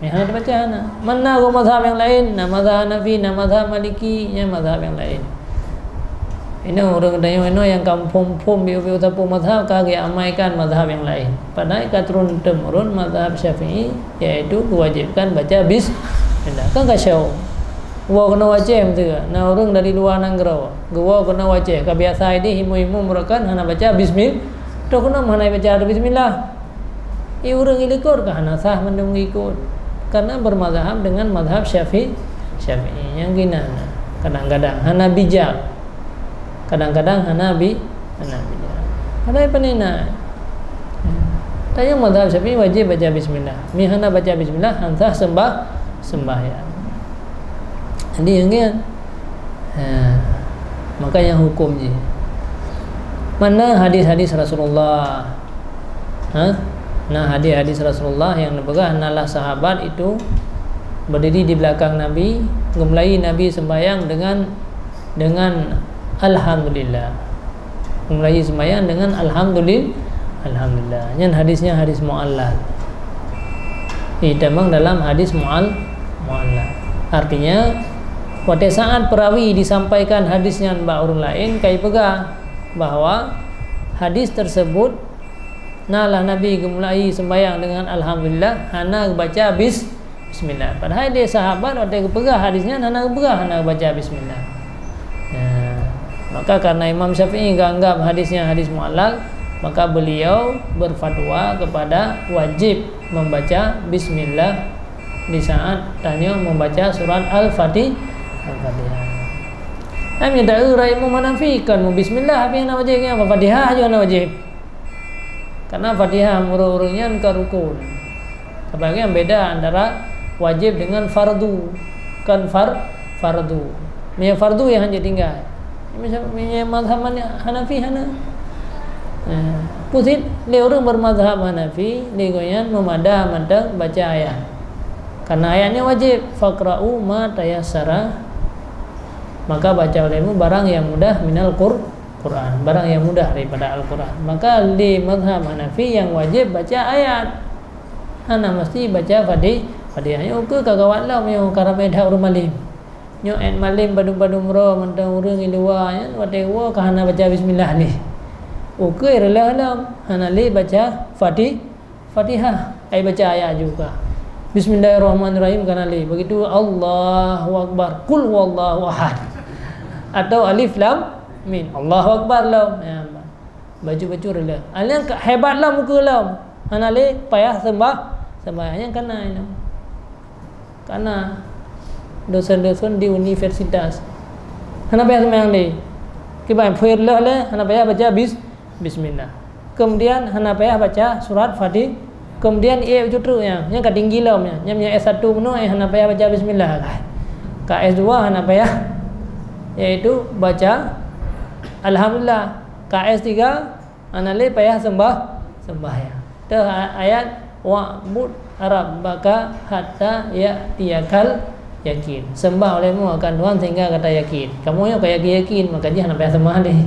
Meunyoe hana tabaca hana. Mana mazhab nyang laén? Na mazhab Hanafi, na mazhab Maliki, nyan mazhab nyang laén. Inoe ureuëng tanyoe inoe nyang ka phom-phom biu-biu sapeue mazhab ka geuamaikan mazhab nyang laén. Padahai ka turun temurun mazhab Syafi'i, yaitu keuwajibkan baca bismillah. Kan ka syok. Woe keunoe Aceh miseue, na ureuëng dari luwa nanggroe, geuwoe keunoe Aceh, ka biasa ideh imeum-imeum meureukan hana baca bismil-, toh keunoe hana baca bismillah. I ureuëng i likot ka hana sah mandum ikot, karena bermazhab dengan mazhab Syafi-, Syafi'i. Nyang keunan, kadang-kadang hana bijak, kadang-kadang hana bi-, hana bijak. Padahai panena. Tapi mazhab Syafi'i wajib baca bismillah. Mi hana baca bismillah, hana sah sembah-, sembahyang. Jadi nyang nyan, ha, maka nyang hukum jih. Mana hadis-hadis Rasulullah? Ha? Nah, hadis-hadis Rasulullah yang dipeugah, nalah sahabat itu berdiri di belakang Nabi, geumulai Nabi sembahyang dengan, dengan alhamdulillah. Geumulai sembahyang dengan alhamdulil-, alhamdulillah. Nyan hadisnya hadis mu'allal. Itamang dalam hadis mu'al-, mu'allal. Artinya, watée saat perawi disampaikan hadis nyan bak ureuëng laén, ka ipeugah bahwa hadis tersebut nalah Nabi geumulai sembahyang dengan alhamdulillah, hana geubaca bis-, bismillah. Padahai di sahabat watée geupeugah hadis nyan hana geupeugah hana geubaca bismillah. Nah, maka karena Imam Syafi'i geuanggap hadis nyan hadis mu'allal, maka beliau berfatwa kepada wajib membaca bismillah di saat tanyoe membaca surat Al-Fatih-, Al-Fatihah. Ai meunyoe taeu rai Imam Hanafi kan bismillah, tapi hana wajib, nyan Fatihah aja hana wajib. Karena Fatihah meureuh-reuh nyan ka rukun. Tapi kan beda antara wajib dengan fardu. Kan far-, fardu. Meunyoe fardu nyang hana tinggai. Meunyoe mazhab Hanafi hana. Nah, pusit lé ureuëng bermazhab Hanafi, lé gobnyan meumada mantong baca ayat. Karena ayat nyan wajib, "Faqra'u ma tayassara." Maka baca olehmu barang yang mudah minal Qur-, Quran, barang yang mudah daripada Al-Quran. Maka di mazhab Hanafi yang wajib baca ayat. Hana mesti baca Fati-, Fatihah. Nyoe ukeue ka gawat lom nyoe ka ramé that ureuëng malém. Nyoe 'et malém padum-padum droe mantong ureuëng i luwa nyan watée woe ka hana baca bismillah lé. Ukeue reuloh lom hana lé baca Fati-, Fatihah, ai baca ayat juga. Bismillahirrahmanirrahim kana lé. Begitu Allahu Akbar, Qul huwallahu ahad. Atau Alif Lam Mim, Allahu Akbar lom. Ya, baca-baca rela. Alih ka hebat lom ukeue lom. Hana lé payah sembah, sembahyang kana inoe. Kana dosen-dosen di universitas. Hana payah sembahyang lé. Kiban peuet leh lé, hana payah baca bis-, bismillah. Kemudian hana payah baca surat Fatih-, Kemudian iék bacut treuk nyan, nyan ka tinggi lom nyan. Nyan meunyoe S satu bunoe, eh, hana payah baca bismillah. Ka S dua hana payah, yaitu baca alhamdulillah. Ka S tiga hana lé payah seumbah, sembahyang. Teuh a-, ayat, "Wa'bud rabbaka hatta ya'tiyakal yakin." Sembah olehmu akan Tuhan sehingga gata yakin. Kamoe nyoe ka yakin-yakin, maka jih hana payah sembah lé.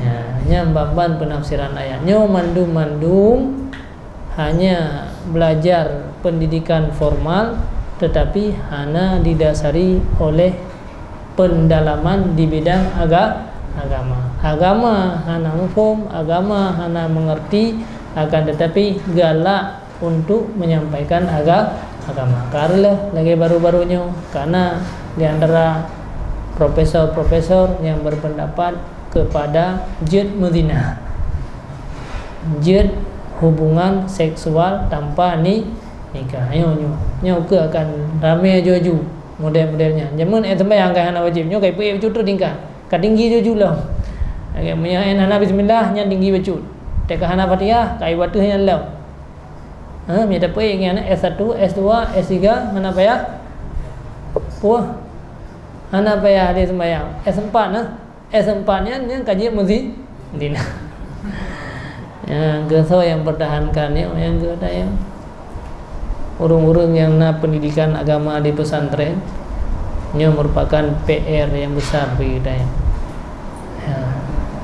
Ya, nyan ban-ban penafsiran ayat. Nyoe mandum-mandum hanya belajar pendidikan formal, tetapi hana didasari oleh pendalaman di bidang aga-, agama. Agama hana muphom, agama hana mengerti, akan tetapi galak untuk menyampaikan aga-, agama. Ka reuloh lagée baru-baru nyoe, ka na di antara profesor-profesor nyang berpendapat kepada jeuet meuzina, jeuet hubungan seksual tanpa ni-, nikah. Nyoe, nyoe, nyoe keuh akan ramé aju-aju model-model nyan. Jameun ék seumayang ka hana wajéb, nyoe ka ipeuék bacut treuk tingkat. Ka tinggi aju-aju lom. Lagée meunyoe hana bismillah, nyan tinggi bacut. Teuka hana Fatihah, ka iba teuh nyan lom. Ha, meunyoe tapeuék nyan, S satu, S dua, S tiga, hana payah. Puh. Hana payah lé seumayang. S empat nah. S empat nyan, nyan ka jeuet meuzi-, zina. Nyang keusoe nyang pertahankan nyoe, nyang keu tanyoe. Ureuëng-ureuëng nyang na pendidikan agama di pesantren, nyoe merupakan P R nyang besar bagi tanyoe. Ya,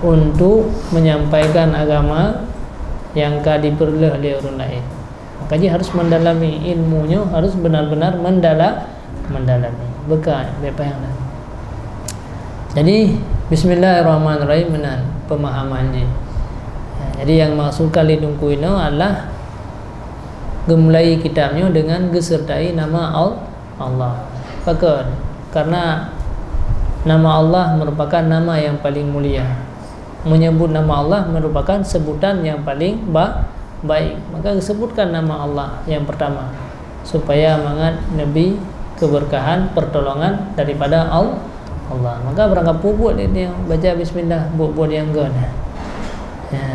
untuk menyampaikan agama nyang ka dipeureuloh lé ureuëng laén. Maka jih harus mendalami ilmu nyoe, harus benar-benar mendala-, mendalami. Beuka, bèk payah na. Jadi, bismillahirrahmanirrahim meunan pemahaman jih. Ya, jadi nyang maksudkan lé Teungku inoe adalah geumulai kitab nyoe dengan geusertai nama Al-, Allah. Pakon? Karena nama Allah merupakan nama yang paling mulia. Menyebut nama Allah merupakan sebutan yang paling ba-, baik. Maka sebutkan nama Allah yang pertama, supaya mangat neubi keberkahan, pertolongan daripada Al-, Allah. Maka barangkapeue buet dia baca bismillah, buet-buet nyang gét. Ya.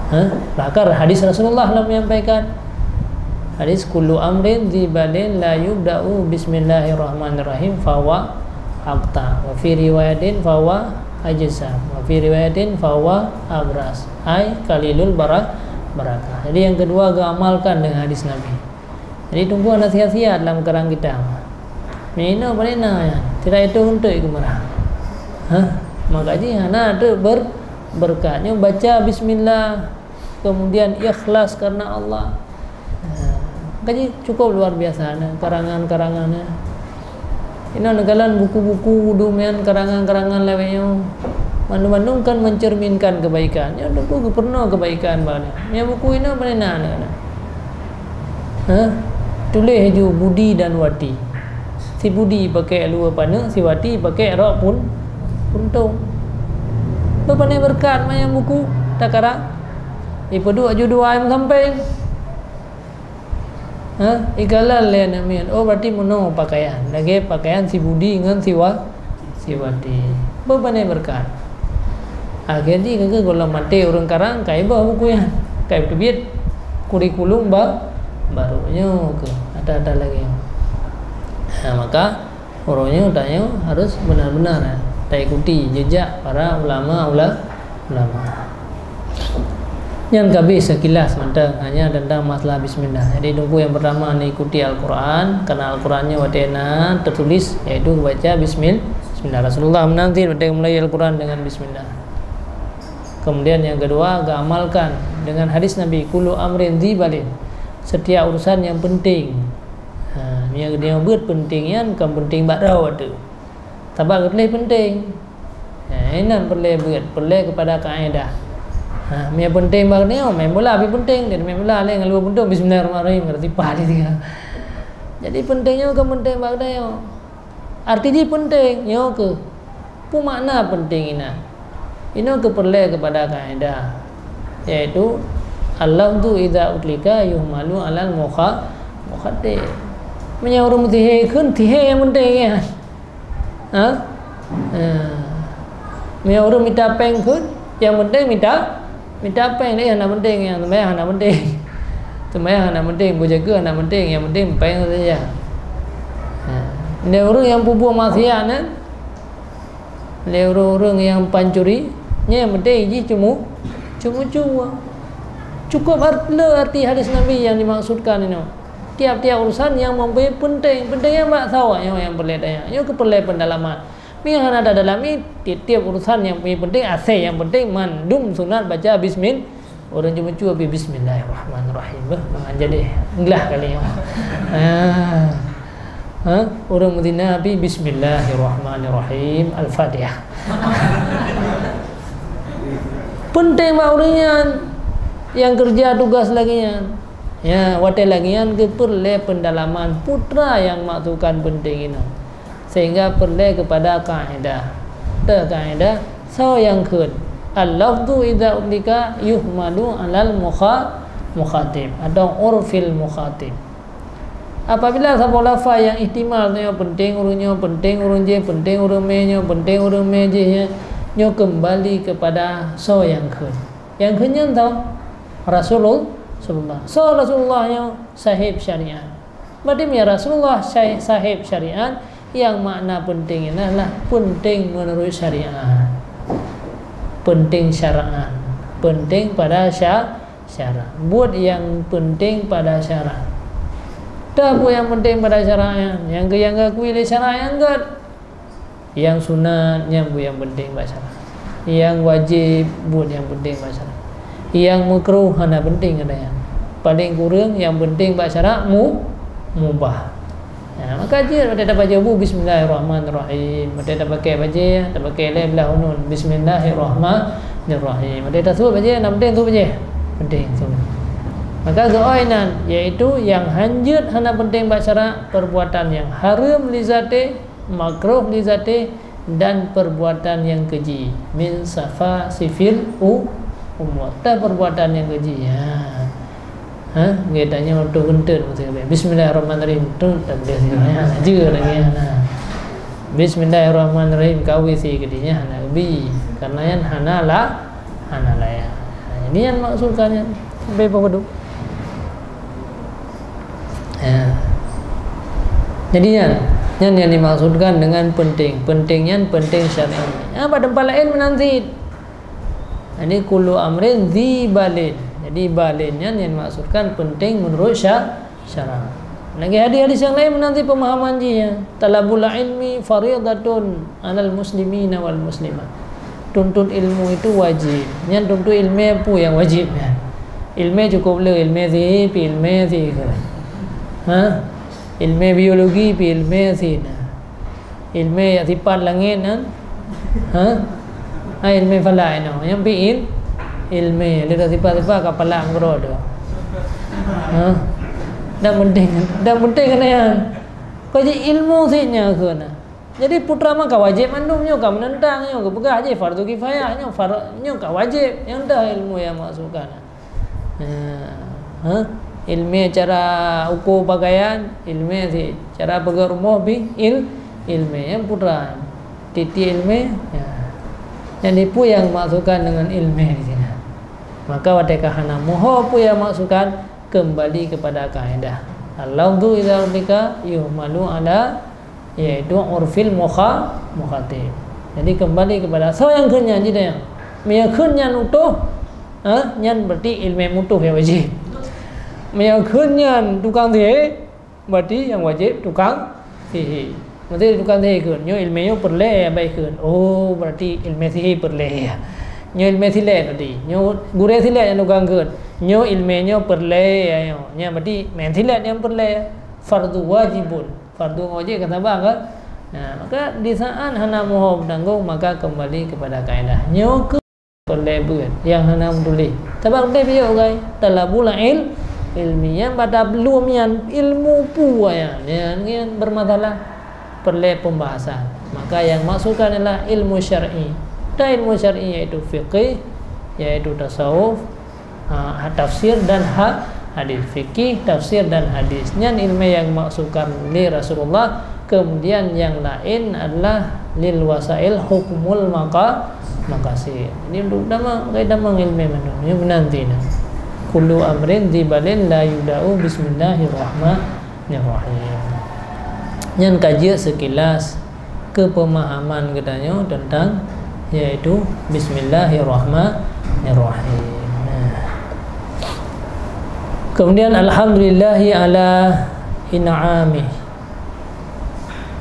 Ha? Bahkan hadis Rasulullah lah menyampaikan, hadis, "Kullu amrin dzi balin la yubda'u bismillahirrahmanirrahim fahuwa aqta." Wa fi riwayatin fahuwa ajsam. Wa fi riwayatin fahuwa abras. Ai qalilul bara-, barakah. Jadi yang kedua, geuamalkan dengan hadis Nabi. Jadi Teungku hana sia-sia dalam karang kitab. Meunyoe inoe pane na nyan, tidak itu untuk ikut merah. Hah? Maka jih hana tu ber-, berkat. Nyoe baca bismillah, kemudian ikhlas karena Allah. Ha, maka jih cukup luar biasa na karangan-karangan na. Inoe neukalon buku-buku dumian karangan-karangan lawét nyoe. Mandum-mandum kan mencerminkan kebaikan. Nyoe Teungku geupeurunoe kebaikan bak nyoe. Nyoe buku inoe pane na, na, na. Ha? Tuléh ju Budi dan Wati. Si Budi pakai luwa paneuk, si Wati pakai rok pun-, puntông. Beuh pane beureukat manyang buku takarang. Ipeuduek ju dua ayam sampéng. Ha? Ikalon lé aneuk miet. Oh, berarti meunoe pakaian. Lagée pakaian si Budi ngon si Wa-, si Wati. Beuh pane beureukat. Akhé jih keu gohlom maté ureuëng karang, ka ibôh buku nyan. Ka iteubiet kurikulum ba-, baru nyoe keuh. Ata-ata lagée nyoe. Ha, maka Uroe nyoe tanyoe harus benar-benar, eh, taikuti jejak para ulama-ula-, ulama. Nyan ka beh sekilas mantong, hanya tentang masalah bismillah. Jadi, Teungku yang pertama neuikuti Al-Quran, karena Al-Quran nyoe watée na teutulis, yaitu baca bismil-, bismillah. Rasulullah meunan cit watée mulai Al-Quran dengan bismillah. Kemudian yang kedua, geuamalkan dengan hadis Nabi, "Kullu amrin dzi balin." Setiap urusan yang penting. Ha, meunyoe geutanyoe beuet peunteng nyan, kon peunteng bak droe teuh. Sabab geutuléh peunteng. Ha, inan peureulée beuet, peureulée keupada kaedah. Ha, meunyoe peunteng bak geutanyoe, main bola pih peunteng, dan main bola lé ngon luwa peunteng, bismillahirrahmanirrahim, ka teupah lé tinggai. Jadi peunteng nyoe kon peunteng bak geutanyoe. Arti jih peunteng, nyoe keuh. Peue makna peunteng inan? Inoe keuh peureulée keupada kaedah, yaitu, "Al-lafzu idza utlika yuhmalu alal mukha-, mukhaddam." Meunyoe ureuëng meusihé kheun, sihé nyang peunteng nyan. Ha? Eh. Meunyoe ureuëng mita péng kheun, nyang peunteng mita, mita péng, nyang hana peunteng, nyang seumayang hana peunteng. Seumayang hana penting, beujaga hana penting, nyang penting péng saja. Ha. Lé ureuëng nyang peubuet maksiat nyan, lé ureuëng-ureuëng nyang pancuri, nyang penting jih cumu-, cumu-cumu. Cukup art-, le arti hadis Nabi nyang dimaksudkan inoe. Tiap-tiap urusan nyang mempunyai penting, penting nyang bak sawa nyoe nyang peureulée tanya. Nyoe keuh peureulée peundalaman. Meunyoe hana tadalami, tiep-tiep urusan nyang pi penting, asai nyang penting mandum sunat baca bismil-, ureuëng jimeucue pi bismillahirrahmanirrahim. Beuh, mangat jadi glah kali nyoe. Ha. Ha? Ureuëng meuzina pi bismillahirrahmanirrahim. Al-Fatihah. Penting bak ureuëng nyan nyang keureuja tugaih lagée nyan. Ya, watée lagée nyan keuh peureulée peundalaman putra nyang maksudkan penting inoe. Sehingga peureulée keupada kaedah. Teu kaedah, soe nyang kheun? Al-lafzu idza utlika yuhmalu alal mukha-, mukhatib atau urfil mukhatib. Apabila saboh lafaz nyang ihtimal nyoe penting ureuëng nyoe, penting ureuëng jih, penting ureuëng mé nyoe, penting ureuëng mé jih nyoe, nyoe keumbali keupada soe nyang kheun. Nyang kheun nyan soe? Rasulul-, Rasulullah. Soe Rasulullah nyoe? Sahib syariat. Berarti meunyoe Rasulullah syai-, sahib syariat, nyang makna penting nyan adalah penting menurut syariat. Penting syara'an. Penting pada sya-, syarak. Buet nyang penting pada syarak. Teuh buet nyang penting pada syarak nyan, nyang keu-, nyang geukui lé syarak nyang gét. Nyang sunat, nyang buet nyang penting bak syarak. Nyang wajéb, buet nyang penting bak syarak. Nyang meukruh hana penting keu nyan. Paléng kureueng nyang penting bak syarak mu-, mubah. Ha, maka jeuet watée tabaca bu bismillahirrahmanirrahim. Watée tapakai bajée, tapakai lé blah unun bismillahirrahmanirrahim. Watée tasuet bajée, hana penting tuet bajée. Penting tuet. Maka geuoi nan, yaitu nyang hanjeuet hana penting bak syarak, perbuatan nyang hareuem li zaté, makruh li zaté, dan perbuatan nyang keji, min safasifil u-, umur. Teuh perbuatan nyang keji, ya. Ha? Geutanyoe tuh geuntôt meusti. Bismillahirrahmanirrahim. Tuh tak boleh sih. Ya, laju lagi, ya. Nah. Bismillahirrahmanirrahim. Kawi sih kedinya hana bi. Karena nyan hana la-, hana layak. Nah, ini yang maksudkan nyan. Sampai apa tu? Ya. Jadi nyan, nyan yang dimaksudkan dengan penting. Penting nyan penting syar'i. Ya, bak teumpat laén meunan cit. Jadi kullu amrin dzi balin. Jadi balin nyan yang dimaksudkan penting menurut sya-, syarak. Lagi hadis-hadis yang lain meunan cit pemahaman jih ya. Talabul ilmi faridatun alal muslimina wal muslimat. Tuntut ilmu itu wajib. Nyan tuntut ilmu apa yang wajib nyan? Ilmu cukup le, ilmu sihir, pi ilmu sihir. Ha? Ilmu biologi, pi ilmu sihir. Ilmu yang sifat langit nyan. Ha? Ha, ilmu falak inoe. Yang pi il-, ilmu. Dia sifat-sifat kepala angkro tu. Ha? Dan penting, dan penting kena yang. Kau jadi ilmu sihirnya kena. Jadi putra mah ka wajéb mandum nyoe, ka meunentang nyoe, geupeugah jih fardu kifayah nyoe, far-, nyoe ka wajéb, nyang dah ilmu nyang maksudkan. Ha, ha? Ilmu cara ukur pakaian, ilmu sih, cara peugah rumoh bih, il-, ilmu nyang putra. Titik ilmu, ya. Nyang nipu nyang maksudkan dengan ilmu di sini. Maka watée ka hana moho peue nyang maksudkan, kembali kepada kaedah. Al-lafzu idza ulika yuhmalu ala yaitu urfil mukha-, mukhatib. Jadi kembali kepada soe nyang kheun nyan jih nyan. Meunyoe kheun nyan utoh, ha, nyan berarti ilmu mutoh nyang wajéb. Meunyoe kheun nyan tukang sihé, berarti nyang wajéb tukang sihé. Maksudnya tukang sihé kheun, nyoe ilmu nyoe peureulée baik kheun. Oh, berarti ilmu sihé peureulée. Nyoe ilmu silet berarti. Nyoe gurée silet nyang tukang kheun. Nyoe ilmu nyoe peureulée, nyoe. Nyan berarti main silet nyang peureulée. Fardu wajibun. Fardu ngon wajéb kan sama kan? Nah, maka di saat hana moho meutanggong, maka kembali kepada kaedah. Nyoe keuh peureulée beuet nyang hana meutuléh. Sabab deh piôh ugai, talabul il-, ilmi nyang bak tapeulom nyan ilmu peue nyan, nyan, nyan bermasalah, peureulée pembahasan. Maka yang maksudkan adalah ilmu syar'i. Dan ilmu syar'i yaitu fikih, yaitu tasawuf, ha, tafsir dan ha-, hadis. Fikih, tafsir dan hadis. Nyan ilmu yang maksudkan lé Rasulullah. Kemudian yang lain adalah lil wasail hukmul maqa-, maqasid. Jadi untuk utama, kait utama ilmu mandum. Ini benar nanti nah. Kullu amrin dzi balin la yubda'u bismillahirrahmanirrahim. Nyan ka jeuet sekilas keu pemahaman geutanyoe tentang, yaitu bismillahirrahmanirrahim. Nah. Kemudian alhamdulillahi ala in'amih.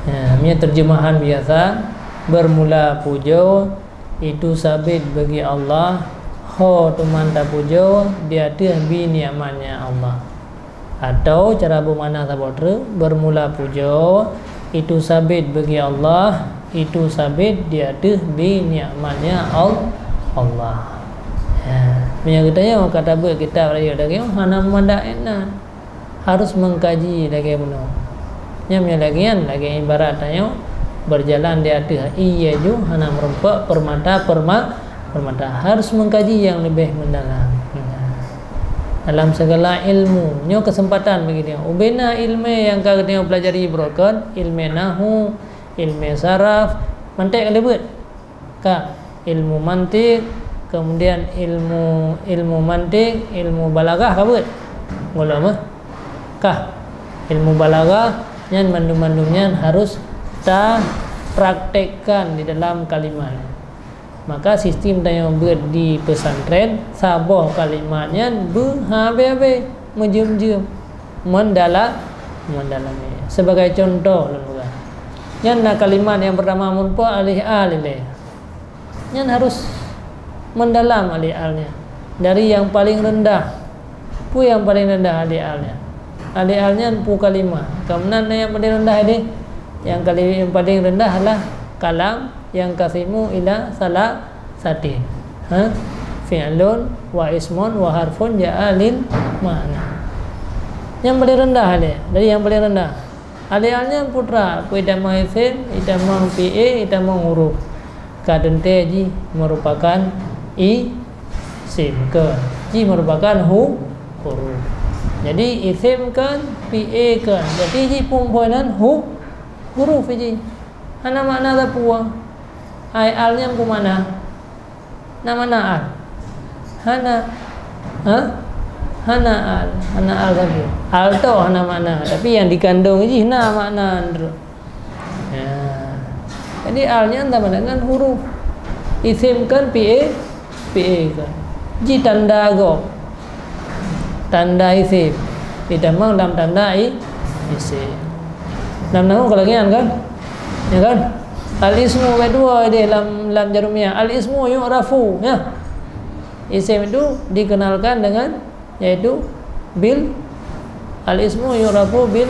Ya, nyan terjemahan biasa, bermula pujoe itu sabit bagi Allah, ho teuma tapujoe di ateueh bi nikmatnya Allah. Atau cara beumakna saboh treuk, bermula pujoe itu sabit bagi Allah, itu sabit di ateueh bi nikmatnya Al-, Allah. Ya, meunyoe geutanyoe ka tabeuet kitab rayeuk dageng, hana meumandak inan. Harus mengkaji lagée bunoe. Nyan meunyoe lagée nyan, lagée ibarat tanyoe berjalan di ateueh ié ju hana meurumpok permata, perma-, permata. Harus mengkaji yang lebih mendalam. Dalam segala ilmu, nyoe kesempatan bagi tanyoe. Ubena ilmu nyang ka geutanyoe pelajari baroe kon, ilmu nahu, ilmu saraf, mantek ka leubeh. Ka, ilmu mantik, kemudian ilmu, ilmu mantik, ilmu balaghah ka beuet. Gohlom, eh? Ka, ilmu balaghah nyan mandum-mandum nyan harus tapraktekkan di dalam kalimat. Maka sistem tanyoe beuet di pesantren, saboh kalimat nyan beuhabéh-habéh, meujeuem-jeuem, mendala-, mendalami. Sebagai contoh lôn peugah. Nyan na kalimat nyang pertama meurumpok alif al ilée. Nyan harus mendalam alif al nyan. Dari yang paling rendah. Peue nyang paling rendah alif al nyan? Alif al nyan peue kalimat. Ka meunan nyang paling rendah deh. Nyang kali-, nyang paling rendah adalah kalam yanqasimu ila salasatin. Ha? Fi'lun wa ismun wa harfun ja'a lil ma'na. Nyang paling rendah deh. Dari yang paling rendah. Alif al nyan putra, peue itamong isim, itamong fi'il, itamong huruf. Ka teuntée jih merupakan isim kon. Jih merupakan hu-, huruf. Jadi isim kon, fi'il kon. Jadi jih phon-phon nan hu-, huruf jih. Hana makna sapeue. Ai al nyan peue makna? Na makna al? Hana. Ha? Hana al. Hana al sapeue. Al toh hana makna, tapi nyang dikandong jih na makna droe. Ya. Jadi al nyan sama dengan huruf. Isim kon, fi'il, fi'il kon. Jih tanda gob. Tanda isim. Itamong lam tanda i-, isim. Lam nahu ka lagée nyan kan? Ya kan? Al-ismu bak dua deh lam, lam Jarumiyah. Al-ismu yu'rafu, ya. Isim itu dikenalkan dengan, yaitu bil, al-ismu yu'rafu bil,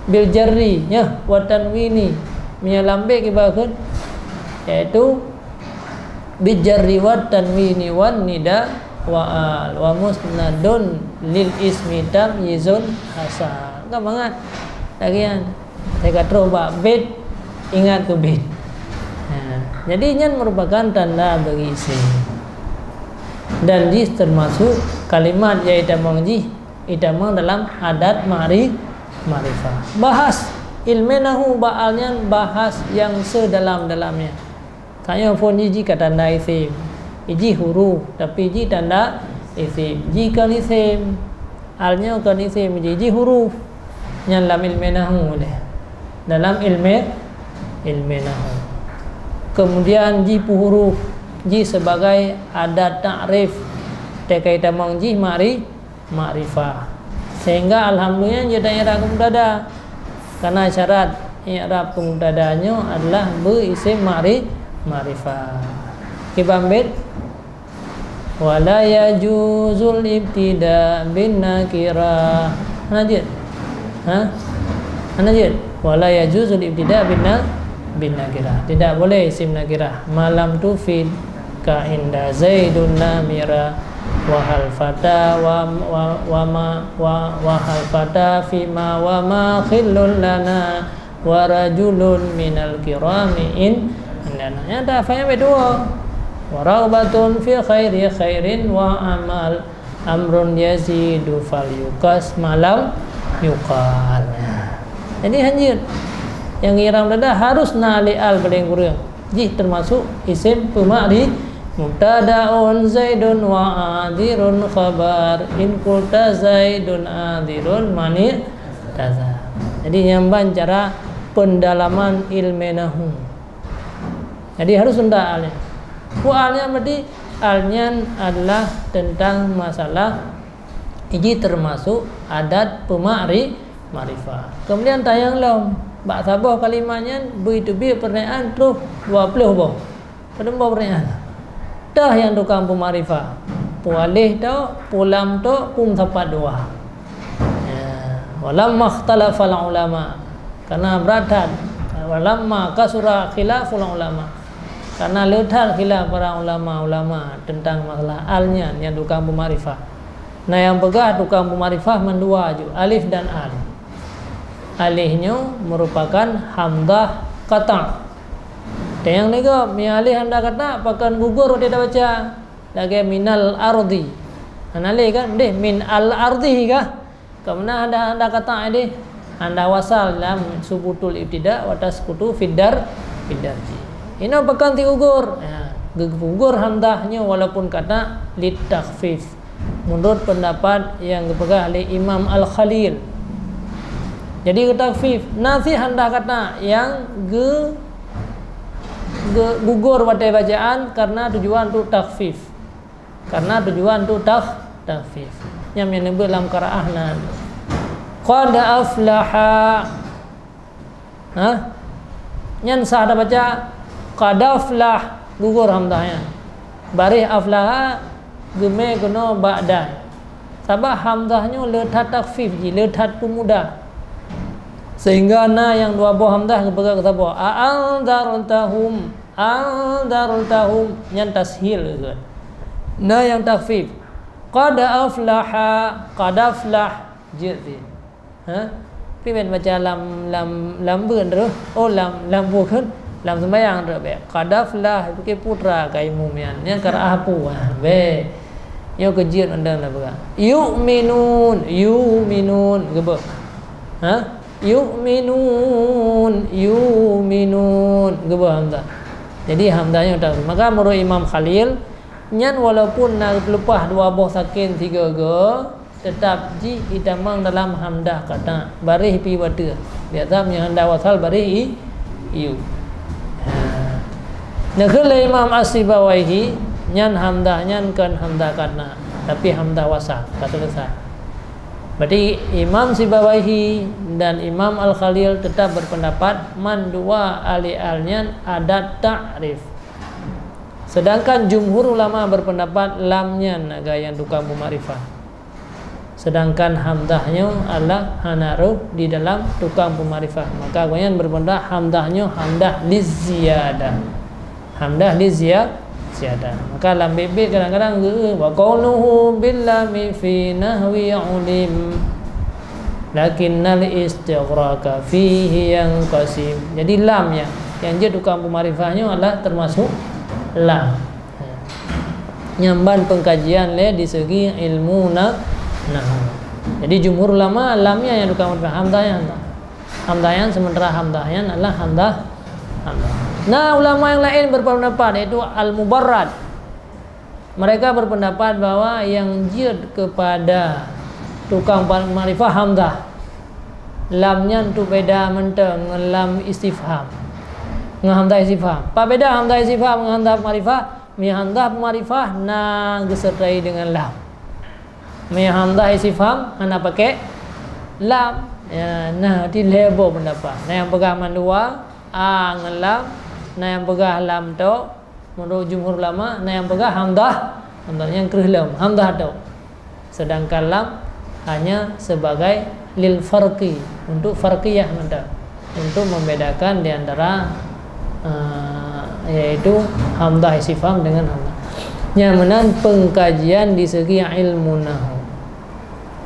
bil jarri, ya, wa tanwini. Meunyoe lam bait kiban kheun, yaitu bil jarri wat tanwini wan nida wa al, wa musnadun lil ismi tamyizun hasal. Kan mangat lagée nyan. Teuka troh bak bait, ingat keu bait. Ha, jadi nyan merupakan tanda bagi isim. Dan jih termasuk kalimat nyang itamong jih, itamong dalam adat ma'ri-, ma'rifah. Bahas ilmu nahu bak al nyan bahas nyang seudalam-dalamnya. Tanyoe phon jih, jih ka tanda isim. Jih huruf, tapi jih tanda isim. Jih kon isim. Al nyoe kon isim, jih, jih huruf. Nyan lam ilmu nahu deh. Dalam ilmu, ilmu nahu. Kemudian jih peue huruf, jih sebagai adat ta'rif. Teuka itamong jih ma'ri-, ma'rifah. Sehingga alhamdulillah jeuet i'rab keu mubtada. Karena syarat i'rab keu mubtada nyoe adalah beu isim ma'ri-, ma'rifah. Kiban bait, "Wa la yajuzul ibtida bin nakirah." Hana jeuet? Ha? Hana jeuet? "Wa la yajuzul ibtida bin na-, bin nakirah." Tidak boleh isim nakirah. "Ma lam tufid ka inda Zaidun namira, wa hal fata wa, wa, wa ma, wa, wa hal fata fi ma wa ma khillun lana, wa rajulun minal kirami in-, indana." Nyan dah fa'il bak dua. "Wa raghbatun fi khairi khairin wa amal. Amrun yazidu fal yuqas ma lam yuqal." Jadi hanjeuet. Nyang i'rab mubtada harus na alif al paléng kureueng. Jih teumasuk isim peuma'ri-, Mubtadaun Zaidun wa adirun khabar. In qulta Zaidun adirun mani tazar. Jadi, nyan ban cara pendalaman ilmu nahu. Jadi, harus teuntang al nyan. Peue al nyan berarti? Al nyan adalah tentang masalah iji termasuk adat peumari-, makrifah. Kemudian tanyong lom, bak saboh kalimat nyan beu teubiet peurnyataan troh dua ploh boh. Padum boh peurnyataan. Tah nyang tukang peumakrifah. Peue alif tok, peue lam tok, peue meusapat dua. Ya, walamma ikhtalafal ulama. Karena brat that. Walamma kasura khilaful ulama. Karena le that khilaf para ulama-ulama tentang masalah al nyan nyang tukang peumakrifah. Na nyang peugah tukang peumakrifah mandua ju, alif dan al. Alif nyoe merupakan hamzah qata'. Teunyang lé gob, meunyoe alif hamzah qata', pakon gugur watée tabaca. Lagée minal ardi. Hana lé kan? Deh, min al ardi kah? Ka meunan hamzah, hamzah qata' deh. Hamzah wasal lam subutul ibtida wa taskutu fid dar-, fid darji. Inoe pakon teugugur. Ya, geugugur hamzah nyoe walaupun qata' lit takhfif. Menurut pendapat yang geupeugah lé Imam Al-Khalil. Jadi, geutakhfif. Na cit hamzah qata' nyang geu-, geu-, gugur watée bacaan karena tujuan untuk takhfif. Karena tujuan untuk takh-, takhfif. Nyan nyang neubeuet lam qiraah nan. Qad aflaha. Ha? Nyan sah tabaca qadaflah, gugur hamzah nyan. Baréh aflaha geumé keunoe bak dal. Sabab hamzah nyoe le that takhfif jih, le that peumudah. Sehingga na nyang dua boh hamzah geupeugah keu saboh. A anzartahum, anzartahum, nyan tashil geuh. Na nyang takhfif. Qad aflaha, qad aflah, jeuet jih. Ha? Pi ban baca lam, lam, lam beun terus. Oh, lam, lam bukon. Lam sembayang terus bek. Qad aflah, pike putra ka imum nyan. Nyan qiraah pu, ha, bek. Nyoe keujeuet mandang na peugah. Yu'minun, yu'minun. Geubeuh. Ha? Yu'minun, yu'minun. Geubeuh hamzah. Jadi, hamzah nyoe tak. Maka, menurut Imam Khalil, nyan walaupun na teuleupah dua boh saken sigoe-goe, teutap jih itamong dalam hamzah qata', baréh pi bateue. Biasa meunyoe hamzah wasal baréh i-, iyu. Ha. Neukheun lé Imam As-Sibawaihi, nyan hamzah nyan kon hamzah qata', tapi hamzah wasal, ka seuleusoe. Berarti Imam Sibawaihi dan Imam Al-Khalil tetap berpendapat mandua alif al nyan adat ta'rif. Sedangkan jumhur ulama berpendapat lam nyan gaya tukang peumakrifah. Sedangkan hamzah nyoe adalah hana roh di dalam tukang peumakrifah. Maka gobnyan berpendapat hamzah nyoe hamzah liziyadah. Hamzah lizia-, ziyadah. Maka lam bit-bit kadang-kadang geu, "Wa qauluhu bil lami fi nahwi ulim. Lakinnal istighraka fihi yanqasim." Jadi lam nyan, nyang jeuet tukang peumakrifah nyoe adalah termasuk lam. Nyan ban pengkajian lé di segi ilmu na-, nahwu. Jadi, jumhur ulama lam nyan nyang tukang peumakrifah, hamzah nyan. Hamzah nyan, sementara hamzah nyan adalah hamzah, hamzah. Nah, ulama yang lain berpendapat, yaitu Al-Mubarrad. Mereka berpendapat bahwa yang jeuet kepada tukang pa-, makrifah hamzah. Lam nyan tu beda mantong ngon lam istifham. Ngon hamzah istifham. Apa beda hamzah istifham ngon hamzah makrifah? Meunyoe hamzah makrifah na geusertai dengan lam. Meunyoe hamzah istifham hana pakai lam. Ya, nah, di lhée boh pendapat. Na nyang peugah mandua, a ngon lam, na nyang peugah lam tok, menurut jumhur ulama, na nyang peugah hamzah, hamzah nyang kreueh lam, hamzah tok. Sedangkan lam hanya sebagai lil farqi, untuk farqiyah mantong, untuk membedakan di antara, eh, yaitu hamzah istifham dengan hamzah. Nyan meunan pengkajian di segi ilmu nahwu.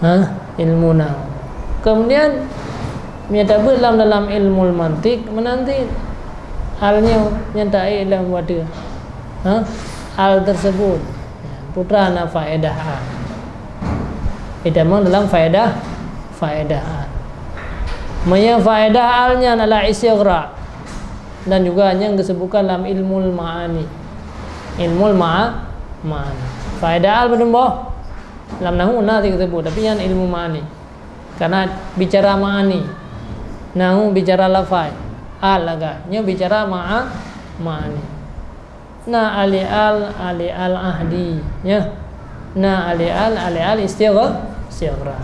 Ha? Ilmu nahwu. Kemudian, meunyoe tabeuet lam dalam ilmu mantik, meunan cit al nyoe nyang taék lam wateue. Ha? Al tersebut. Putra na faedah al. Itamong dalam faedah, faedah al. Meunyoe faedah al nyan adalah istighraq. Dan juga nyang geusebutkan lam ilmu ma'ani. Ilmul ma'a-, ma'ani. Faedah al beudeueng boh. Lam nahu na sikeubut, tapi nyan ilmu ma'ani. Karena bicara ma'ani. Nahu bicara lafai. Al lagak. Nyoe bicara ma'a-, ma'ani. Na al-i'al, al-i'al ahdi, ya. Na al-i'al, al-i'al istigh-, istighraq.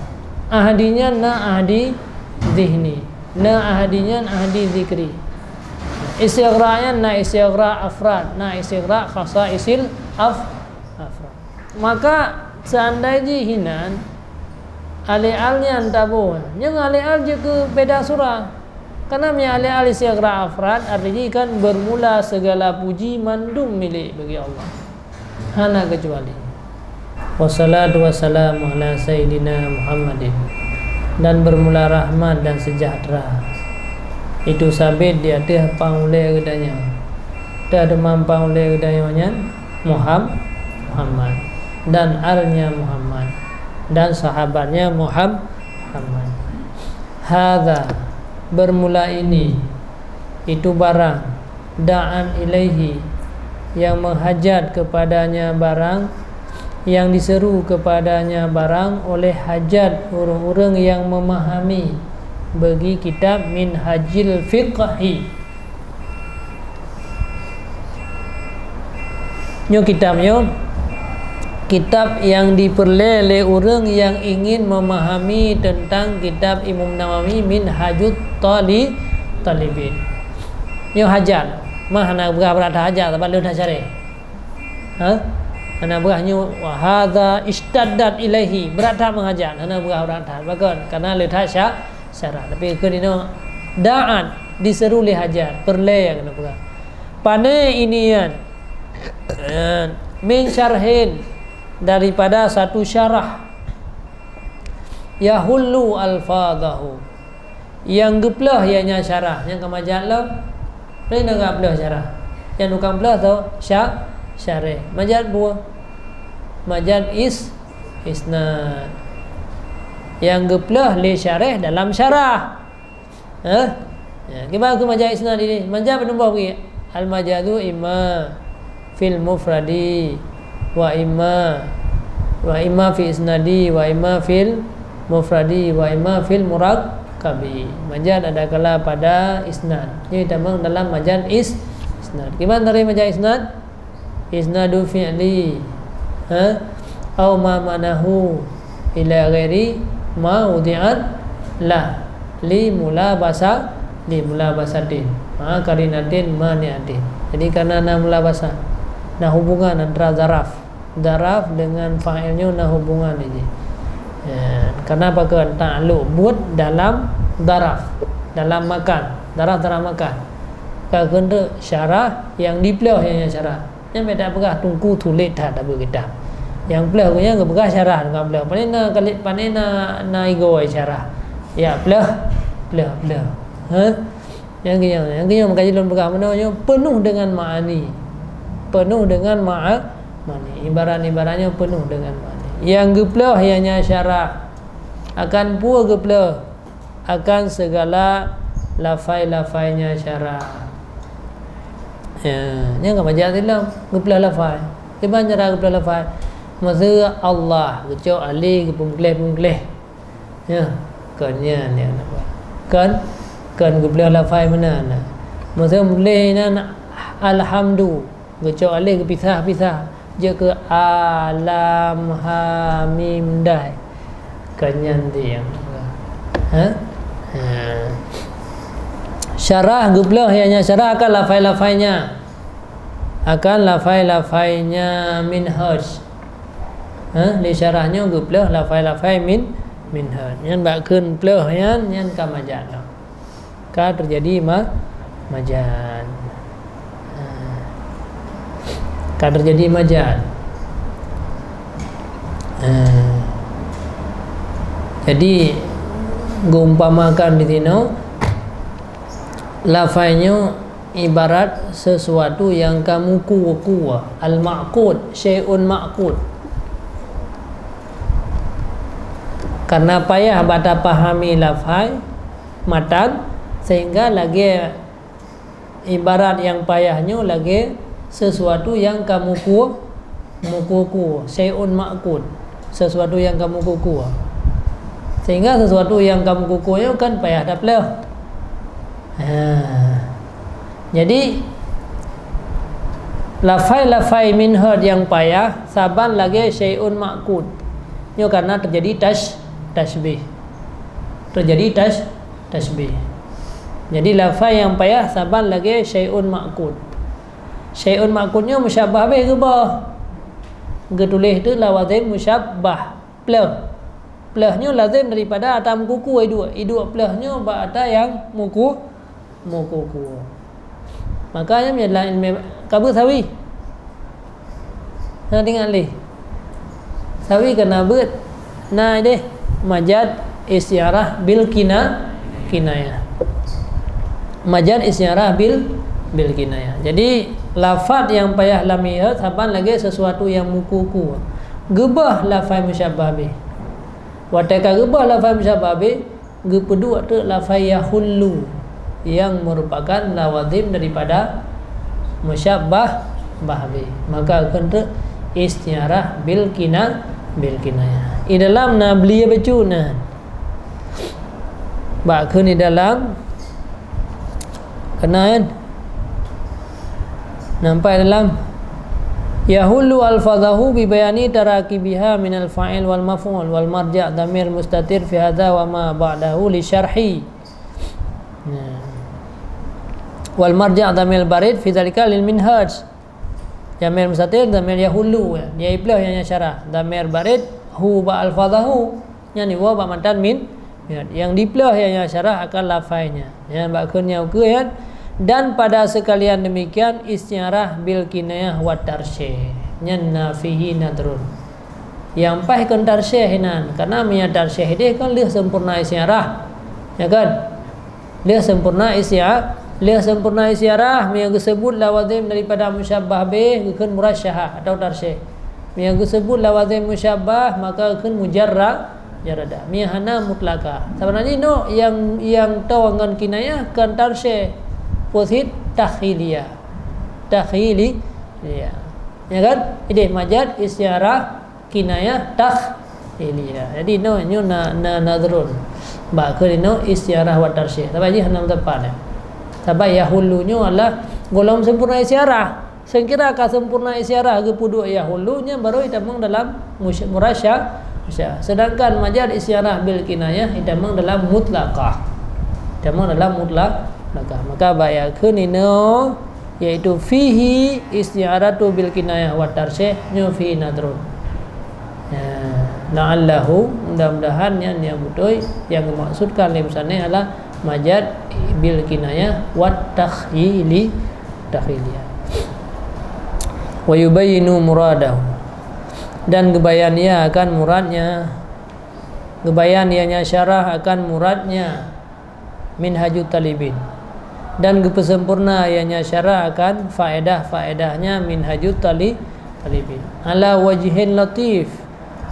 Ahdi nyan na ahdi zihni. Na ahdi nyan ahdi zikri. Istighraq nyan na istighraq afrad, na istighraq khasaisil af-, afrad. Maka seandai jih hinan al-i'al nyan taboh, nyang al-i'al jeuet keu beda surah. Karena meunyoe al-i'al istighraq afrad, artinya kan bermula segala puji mandum milik bagi Allah. Hana kecuali. Wassalatu wassalamu ala sayyidina Muhammadin. Dan bermula rahmat dan sejahtera itu sabit di ateueh panghulée geutanyoe. Teuma panghulée geutanyoe nyan Muham-, Muhammad. Dan alnya Muhammad. Dan sahabatnya Muham-, Muhammad. Hadza, bermula ini, itu barang, da'at ilaihi, yang menghajat kepadanya barang, yang diseru kepadanya barang oleh hajat ureuëng-ureuëng yang memahami bagi kitab Minhajil Fiqhi. Nyoe kitab nyoe, kitab nyang dipeureulee lé ureuëng nyang ingin memahami teuntang kitab Imam Nawawi Minhajut Thali-, Thalibin. Nyoe hajat, mah hana beurah brat that hajat, sabab lôn that syarah. Ha? Hana beurah nyoe, wa hadza ishtaddat ilaihi, brat that meuhajat, hana beurah brat that. Pakon? Karena lôn that sya-, syarah. Tapi keu inoe, da'at, diseru lé hajat, peureulee nyang keuneuk peugah. Pane ini nyan, min syarhin, daripada satu syarah, yahullu alfadhahu, nyang geupleuh ianya syarah, nyang ka majat lom, pane na geupleuh syarah. Nyang tukang pleuh tu sya-, syarah. Majat buah. Majat is-, isnad. Nyang geupleuh lé syarah dalam syarah. Hah? Ya, kiban keu majat isnad ini? Majat beudeueng boh bri. Al-majazu imma fil mufradi wa imma, wa imma fi isnadi wa imma fil mufradi wa imma fil murakkabi. Majat adakala pada isnad. Nyoe tamong dalam majat is-, isnad. Kiban dari majat isnad? Isnadu fi'li, ha? Au ma ma'nahu ila ghairi ma wudi'at lah li mulabasa, li mulabasatin. Ha, qarinatin mani'atin. Jadi, karena na mulabasa, na hubungan antara zaraf. Zaraf dengan fa'il nyoe na hubungan ini. Ya, karena apa? Kan takluk buet dalam zaraf, dalam makan. Zaraf, zaraf makan. Ka keuneuk syarah nyang dipleuh nyang, nyang syarah. Nyan beda peugah teungku tuléh that tabeuet kitab. Nyang pleuh geuh nyan geupeugah syarah deungon pleuh. Pane na kali, pane na, na igoe syarah. Ya, pleuh, pleuh, pleuh. Ha? Nyang geuh nyan, nyang geuh nyan maka jih lôn peugah meunoe nyoe peunoh deungon ma'ani. Peunoh deungon ma'a-, ma'ani. Ibarat-ibarat nyoe peunoh deungon ma'ani. Nyang geupleuh ianya syarah. Akan peue geupleuh? Akan segala lafai-lafainya syarah. Ya, nyan ka majak silam, geupleuh lafai. Kiban cara geupleuh lafai? Maksud Allah, geucok alé geupeugleh-peugleh. Ya, kon nyan, ya, kon, kon geupleuh lafai meunan. Maksud muléh nan alhamdu. Geucok alé geupisah-pisah, jeuet keu alam ha mim dai. Kon nyan di nyang, ha? Ha. Syarah geupleuh ianya syarah akan lafai-lafainya. Akan lafai-lafainya minhaj. Ha, lé syarah nyoe geupleuh lafai-lafai min, minhaj. Nyan bak kheun pleuh nyan, nyan ka majak lom. Ka teujadi ma-, majaz. Ha. Ka teujadi majaz. Ha. Jadi, geuumpamakan di sinoe, lafai nyoe ibarat sesuatu nyang ka muku-ku, al-ma'qud, syai'un ma'qud. Karena payah bak tapahami lafai, matan, sehingga lagée ibarat nyang payah nyoe lagée sesuatu nyang ka muku-, muku-ku, syai'un ma'kud, sesuatu nyang ka muku-ku. Sehingga sesuatu nyang ka muku-ku nyoe kan payah tapleuh. Ha. Jadi, lafai-lafai minhad nyang payah saban lagée syai'un ma'kud. Nyoe karena teujadi tash-, tashbih. Teujadi tash-, tashbih. Jadi, lafai nyang payah saban lagée syai'un ma'kud. Syai'un ma'kud nyoe musyabbah bih geuboh. Geutuléh teuk lawazim musyabbah. Pleuh. Pleuh nyoe lazim daripada ata muku-ku iduek. Iduek pleuh nyoe bak ata nyang muku-, muku-ku. Maka nyan adalah ilmu ka beuet sawi. Na ingat lé. Sawi ka na beuet. Na ideh majaz isti'arah bil kina-, kinayah. Majaz isti'arah bil, bil kinayah. Jadi, lafaz nyang payah lam minhad saban lagée sesuatu nyang muku-ku. Geuboh lafai musyabbah bih. Watée ka geuboh lafai musyabbah bih, geupeuduek teuk lafai yahullu nyang meurupakan lawazim daripada musyabbah bih. Maka geukheun teuk isti'arah bil kina-, bil kinayah. I dalam na bli bacut na. Bak kheun i dalam Keunan. Nampak dalam, yahullu alfazahu bi bayani tarakibiha minal fa'il wal maf'ul wal marja' dhamir mustatir fi hadza wa ma ba'dahu li syarhi. Nah. Wal marja' dhamir barid fi dzalika lil minhaj. Dhamir mustatir, dhamir yahullu, ya. Dia ipleuh nyang syarah. Dhamir barid, hu ba alfazahu. Nyan iwoe bak matan min, ya, nyang dipleuh nyang syarah akan lafai nyan. Nyan bak kheun nyang ukeue nyan. Dan pada sekalian demikian isti'arah bil kinayah wa tarsyih. Nyan na fihi nadrun. Nyang paih kon tarsyih inan, karena meunyo tarsyih ideh kan lheueh sempurna isti'arah. Ya kan? Lheueh sempurna isti'a-, lheueh sempurna isti'arah, meunyo geuseubut lawazim daripada musyabbah bih, geukheun murasyahah atau tarsyih. Meunyo geuseubut lawazim musyabbah, maka geukheun mujarra-, mujarradah. Meunyo hana mutlaqah. Sabeuna jih nyoe nyang, nyang toe ngon kinayah kon tarsyih. Peue cit? Takhyiliyah. Takhyili-, ya. Ya kan? Ideh majaz isti'arah kinayah takhyiliyah. Jadi, nyoe, nyoe na, na, nadrun. Bak kheun nyoe isti'arah wa tarsyih. Sabab jih hana meutepat, ya. Sabab yahullu nyoe adalah gohlom sempurna isti'arah. Seukira ka sempurna isti'arah geupeuduek yahullu, nyan baru itamong dalam musy-, murasya-, murasya. Sedangkan majaz isti'arah bil kinayah itamong dalam mutlaqah. Itamong dalam mutlaq-, mutlaqah. Maka bak kheun nyoe yaitu fihi isti'aratu bil kinayah wa tarsyih, nyoe fihi nadrun. Ya, la'allahu, mudah-mudahan nyan nyang beutôi, nyang dimaksudkan lé musannif adalah majaz bil kinayah wa takhyili, takhyiliyah. Wa yubayyinu muradahu. Dan geubayan ia akan muradnya, geubayan ia nya syarah akan muradnya. Minhajut Talibin. Dan geupeusempurna ia nya syarah akan faedah-faedahnya Minhajut Tali-, Talibin. Ala wajhin latif.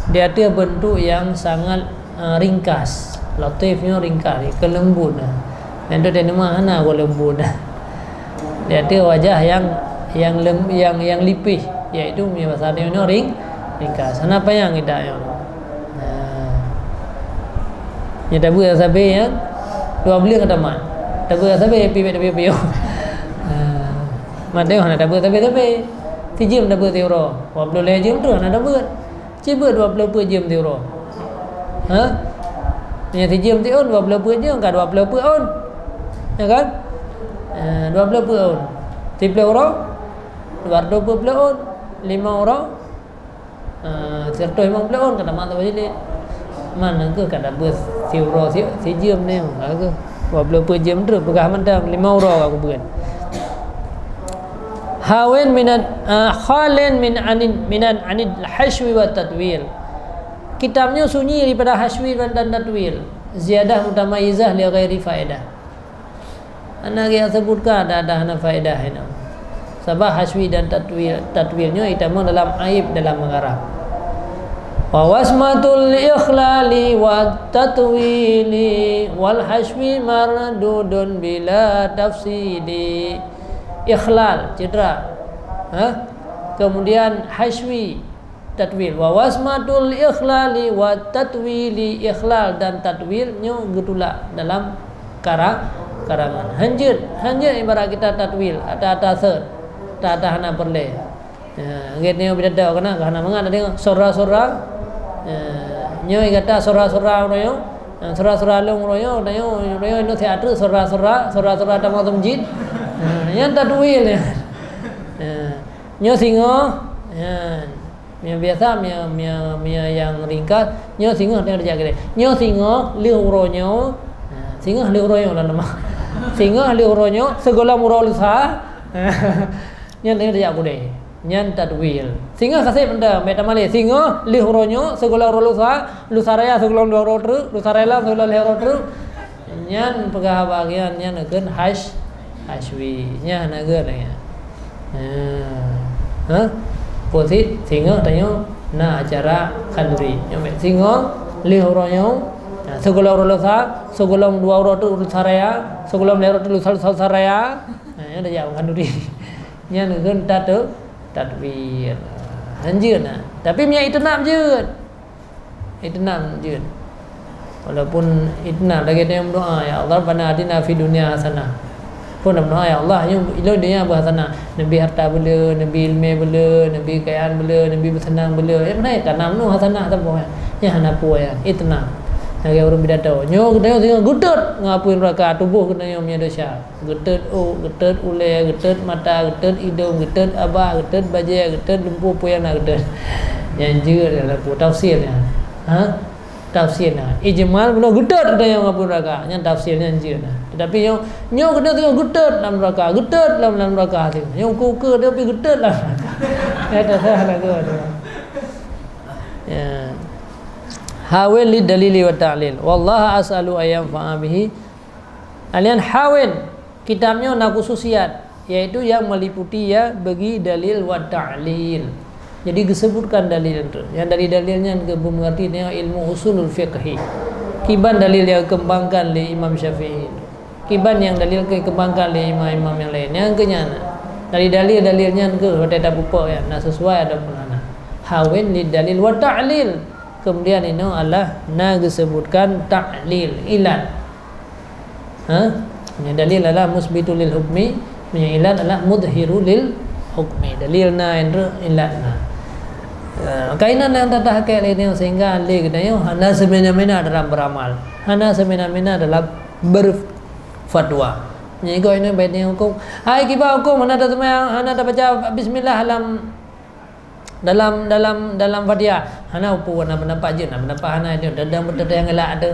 Di ateueh beuntuk nyang sangat, eh, ringkas. Latif nyoe ringkas, keuleumbut. Nyang tu teuneuma hana keuleumbut. Di ateueh wajah nyang, nyang lem-, nyang, nyang lipih, yaitu meunyo basa nyoe ring-, ringkas. Hana panyang kitab nyoe. Nah. Nyoe tabeuet sabe nyan dua buleuen ka tamat. Tabeuet sabe pih bèk tapiôh-piôh. Nah. Maté hana tabeuet sabe-sabe. Sijeuem tabeuet siuroe. Dua ploh lhèe jeuem tu hana tabeuet. Cibeuet dua ploh peuet jeuem siuroe. Ha? Nyoe sijeuem siôn dua ploh peuet jeuem ka dua ploh peuet ôn. Ya kan? Eh, dua ploh peuet ôn. Siplôh uroe dua reutôh peuet ploh ôn. Lima uroe Ah, siratoh limong ploh ôn ka tamat saboh jilid. Man keuh ka tabeuet siuroe si-, sijeuem nyoe, ka keuh dua ploh peuet jeuem treuk peugah mantong, lima uroe ka kubeuet. Hawin minat, ah, khalin min anin, minan anil hasywi wa tatwil. Kitab nyoe sunyi daripada hasywi dan, dan tatwil. Ziyadah mutamayyizah li ghairi faedah. Hana geusebutkan, dah, dah hana faedah inoe. Sabab hasywi dan tatwil, tatwil nyoe itamong dalam aib dalam Arab. Wa wasmatul ikhlali wat tatwili wal hasywi mardudun bila tafsili. Ikhlal, cedera. Ha? Kemudian hasywi, tatwil. Wa wasmatul ikhlali wa tatwili, ikhlal dan tatwil nyoe geutulak dalam kara-, karangan. Hanjeuet, hanjeuet ibarat kita tatwil, ata-ata sot, ata-ata hana peureulée. Ya, gét nyoe bidata kana hana mangat ada sora-sora. Ya, nyoe gata sora-sora uroe nyoe. Ha, sora-sora lôn uroe nyoe, uroe nyoe, uroe nyoe inong siat treuk sora-sora, sora-sora tamong teumjit. Ha, nyan tatwil nyan. Ha, nyoe singoh, nyan. Nyoe biasa, nyoe, nyoe, nyoe nyang ringkas, nyoe singoh teuka tajak keudeh. Nyoe singoh lheueh uroe nyoe, ha, singoh lheueh uroe nyoe lom nama. Singoh lheueh uroe nyoe, sigohlom uroe lusa. Nyan teuka tajak keudeh. Nyan tatwil. Singoh ka sép mantong, bèk tamalée. Singoh lheueh uroe nyoe, sigohlom uroe lusa, lusa raya sigohlom dua uroe treuk, lusa raya lam sigohlom lhèe uroe treuk. Nyan peugah haba nyan, nyan geukheun hasy-, hasywi. Nyan hana geukheun lagèe nyan. Nah. Hah? Peue cit singoh tanyoe na acara khanduri. Nyoe bèk singoh lheueh uroe nyoe, nah, sigohlom uroe lusa, sigohlom dua uroe treuk lusa raya, sigohlom lhèe uroe treuk lusa, lusa, lusa raya. Nah, nyan tajak khanduri. Nyan geukheun tatu-, tatwil. Hanjeuet na. Tapi meunyo itnab jeuet. Itnab jeuet. Walaupun itnab lagèe tanyoe meudoa, "Ya Allah, Rabbana atina fid dunya hasanah." Pun meudoa, "Ya Allah, nyoe ilôn donya beuhasanah." Neubi harta beuleu, neubi ileumèe beuleu, neubi kayaan beuleu, neubi beuseunang beuleu. Eh, beuna tanam nyoe hasanah saboh nyan. Nyan hana peue nyan. Itnab. Lagèe ureueng pidato. Nyoe geutanyoe singoh geutot ngon apui neuraka, tuboh geutanyoe meunyo desya. Geutot ôk, geutot ulèe, geutot mata, geutot idông, geutot abah, geutot bajèe, geutot lumpur, peue nyang na geutot. Nyan jeuet nyan, tafsir nyan. Ha? Tafsir nyan. Ijmal bunoe geutot geutanyoe ngon apui neuraka. Nyan tafsir nyan jeuet nyan. Tetapi nyoe, nyoe geutanyoe singoh geutot lam neuraka, geutot lam, lam neuraka singoh. Nyoe ukeue-ukeue tapi geutot lam neuraka. Ya, tak salah lagu tu. Ya. Hawin lid dalili wa ta'lil. Wallaha as'alu an yanfa'a bihi. Alian hawin, kitab nyoe na khususiat, yaitu yang meliputi ya bagi dalil wa ta'lil. Jadi geusebutkan dalil tu. Yang dari dalil nyan geubeumeungerti nyoe ilmu usulul fiqhi. Kiban dalil yang dikembangkan lé Imam Syafi'i. Kiban yang dalil dikembangkan lé imam-imam yang lain. Nyang keu nyan. Dari dalil-dalil nyan keuh watèe tapeuphom nyan na sesuai ataupun hana. Hawin lid dalil wa ta'lil. Kemudian inoe Allah na geusebutkan ta'lil, ilat. Ha? Meunyo dalil adalah musbitu lil hukmi, meunyo ilat adalah mudhiru lil hukmi. Dalil na, indru ilat na. Ha, kaina nyang tata hakèk lé nyoe sehingga lé geutanyoe hana semena-mena dalam beramal, hana semena-mena dalam berfatwa. Meunyo igoe nyoe bèk nyoe huköm, hai kiban huköm hana taseumayang, hana tabaca bismillah lam dalam, dalam, dalam Fatihah. Hana peue na pendapat jeuet, na pendapat hana jeuet, dan, dan beutôi nyang galak tu.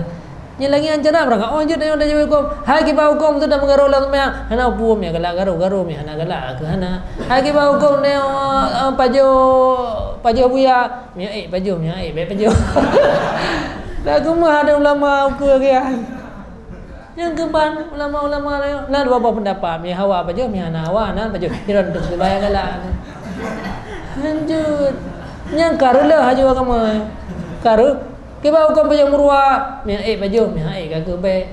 Nyan lagèe nyan cara beurangkat. Oh, jeuet nyoe tajak huköm. Hai kiban huköm tu dak meugaroe lam seumayang. Hana peue, meugalak garoe, garoe meuhana galak keu hana. Hai kiban huköm nyoe, eh, pajoh, pajoh buya. Meuék pajoh, meuék bèk pajoh. Dak keumah ada ulama ukeue kian. Nyang keuban ulama-ulama laén na dua boh peundapat, meuhawa pajoh, meuhana hawa na pajoh. Iron tu seubayang galak. Lanjut. Nyang ka reuloh laju agama. Ka reuloh. Kiban huköm pajoh meuruwa, meuék pajoh, meuék ka keuh bèk.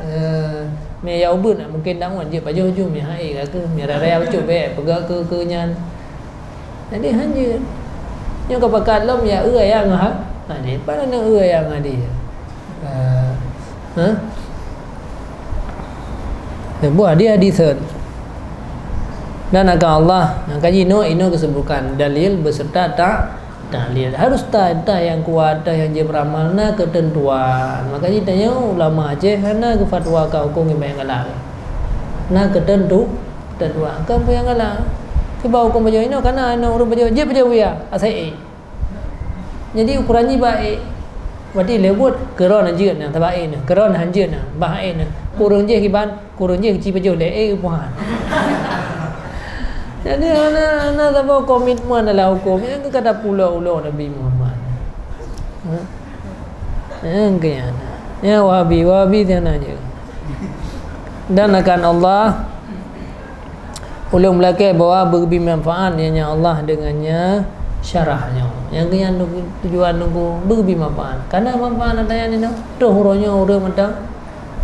Eh, meuya ubeut mungken dak ngon jeuet pajoh ju, meuék ka keuh, meuya raya bacut bèk peugah keu, keu nyan. Jadi hanjeuet. Nyoe ka pakat lom ya eu ayang ha. Ha, di pada na eu ayang ha dia. Ha? Ha? Buah dia hadis. Dan akan Allah, ha, kaji inoe, inoe geusebutkan dalil beserta ta-, tahlil. Harus ta-, ta nyang kuat, ta nyang jeuet beuramal, na keuteuntuan. Makanya tanyoe ulama Aceh hana geufatwa ka huköm ngon nyang galak. Na keuteuntu-, Teudua, kon peue nyang galak. Kiban huköm pajoh inoe, kana inoe ureueng pajoh, jeuet pajoh buya, asai ék. Jadi ukuran jih bah ék. Berarti lé buet, keu droeneuh jeuet na, sabab ék na. Keu droeneuh han jeuet na, bah ék na. Keu ureueng jih kiban, keu ureueng jih ci pajoh lé ék, puhan. Jadi hana, hana saboh komitmen dalam huköm. Nyang keu kata pulok ulok Nabi Muhammad. Ha? Nyang keu nyan. Nyang Wahabi, Wahabi sinan je. Dan akan Allah, ulôn meulakée bahwa beugeubi manfaat nyan Allah deungon nyan syarah nyoe. Nyang keu nyan tujuan Teungku beugeubi manfaat. Kana manfaat ata nyan nyoe, troh uroe nyoe ureueng mantong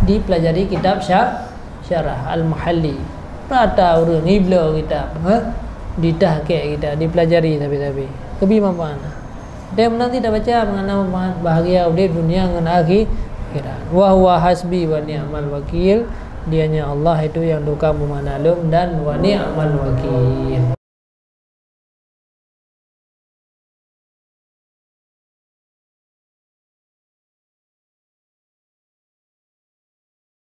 dipeulajari kitab sya-, Syarah Al-Mahalli. Rata ureueng ibloe kitab, ha? ditahqiq kita, dipelajari sabe-sabe. Keubi manfaat. Dan meunan cit tabaca meunan manfaat bahagia udeb dunia ngon akhi-, akhirat. Wa huwa hasbi wa ni'mal wakil. Dianya Allah itu yang tukang meumana lôn dan wa ni'mal wakil.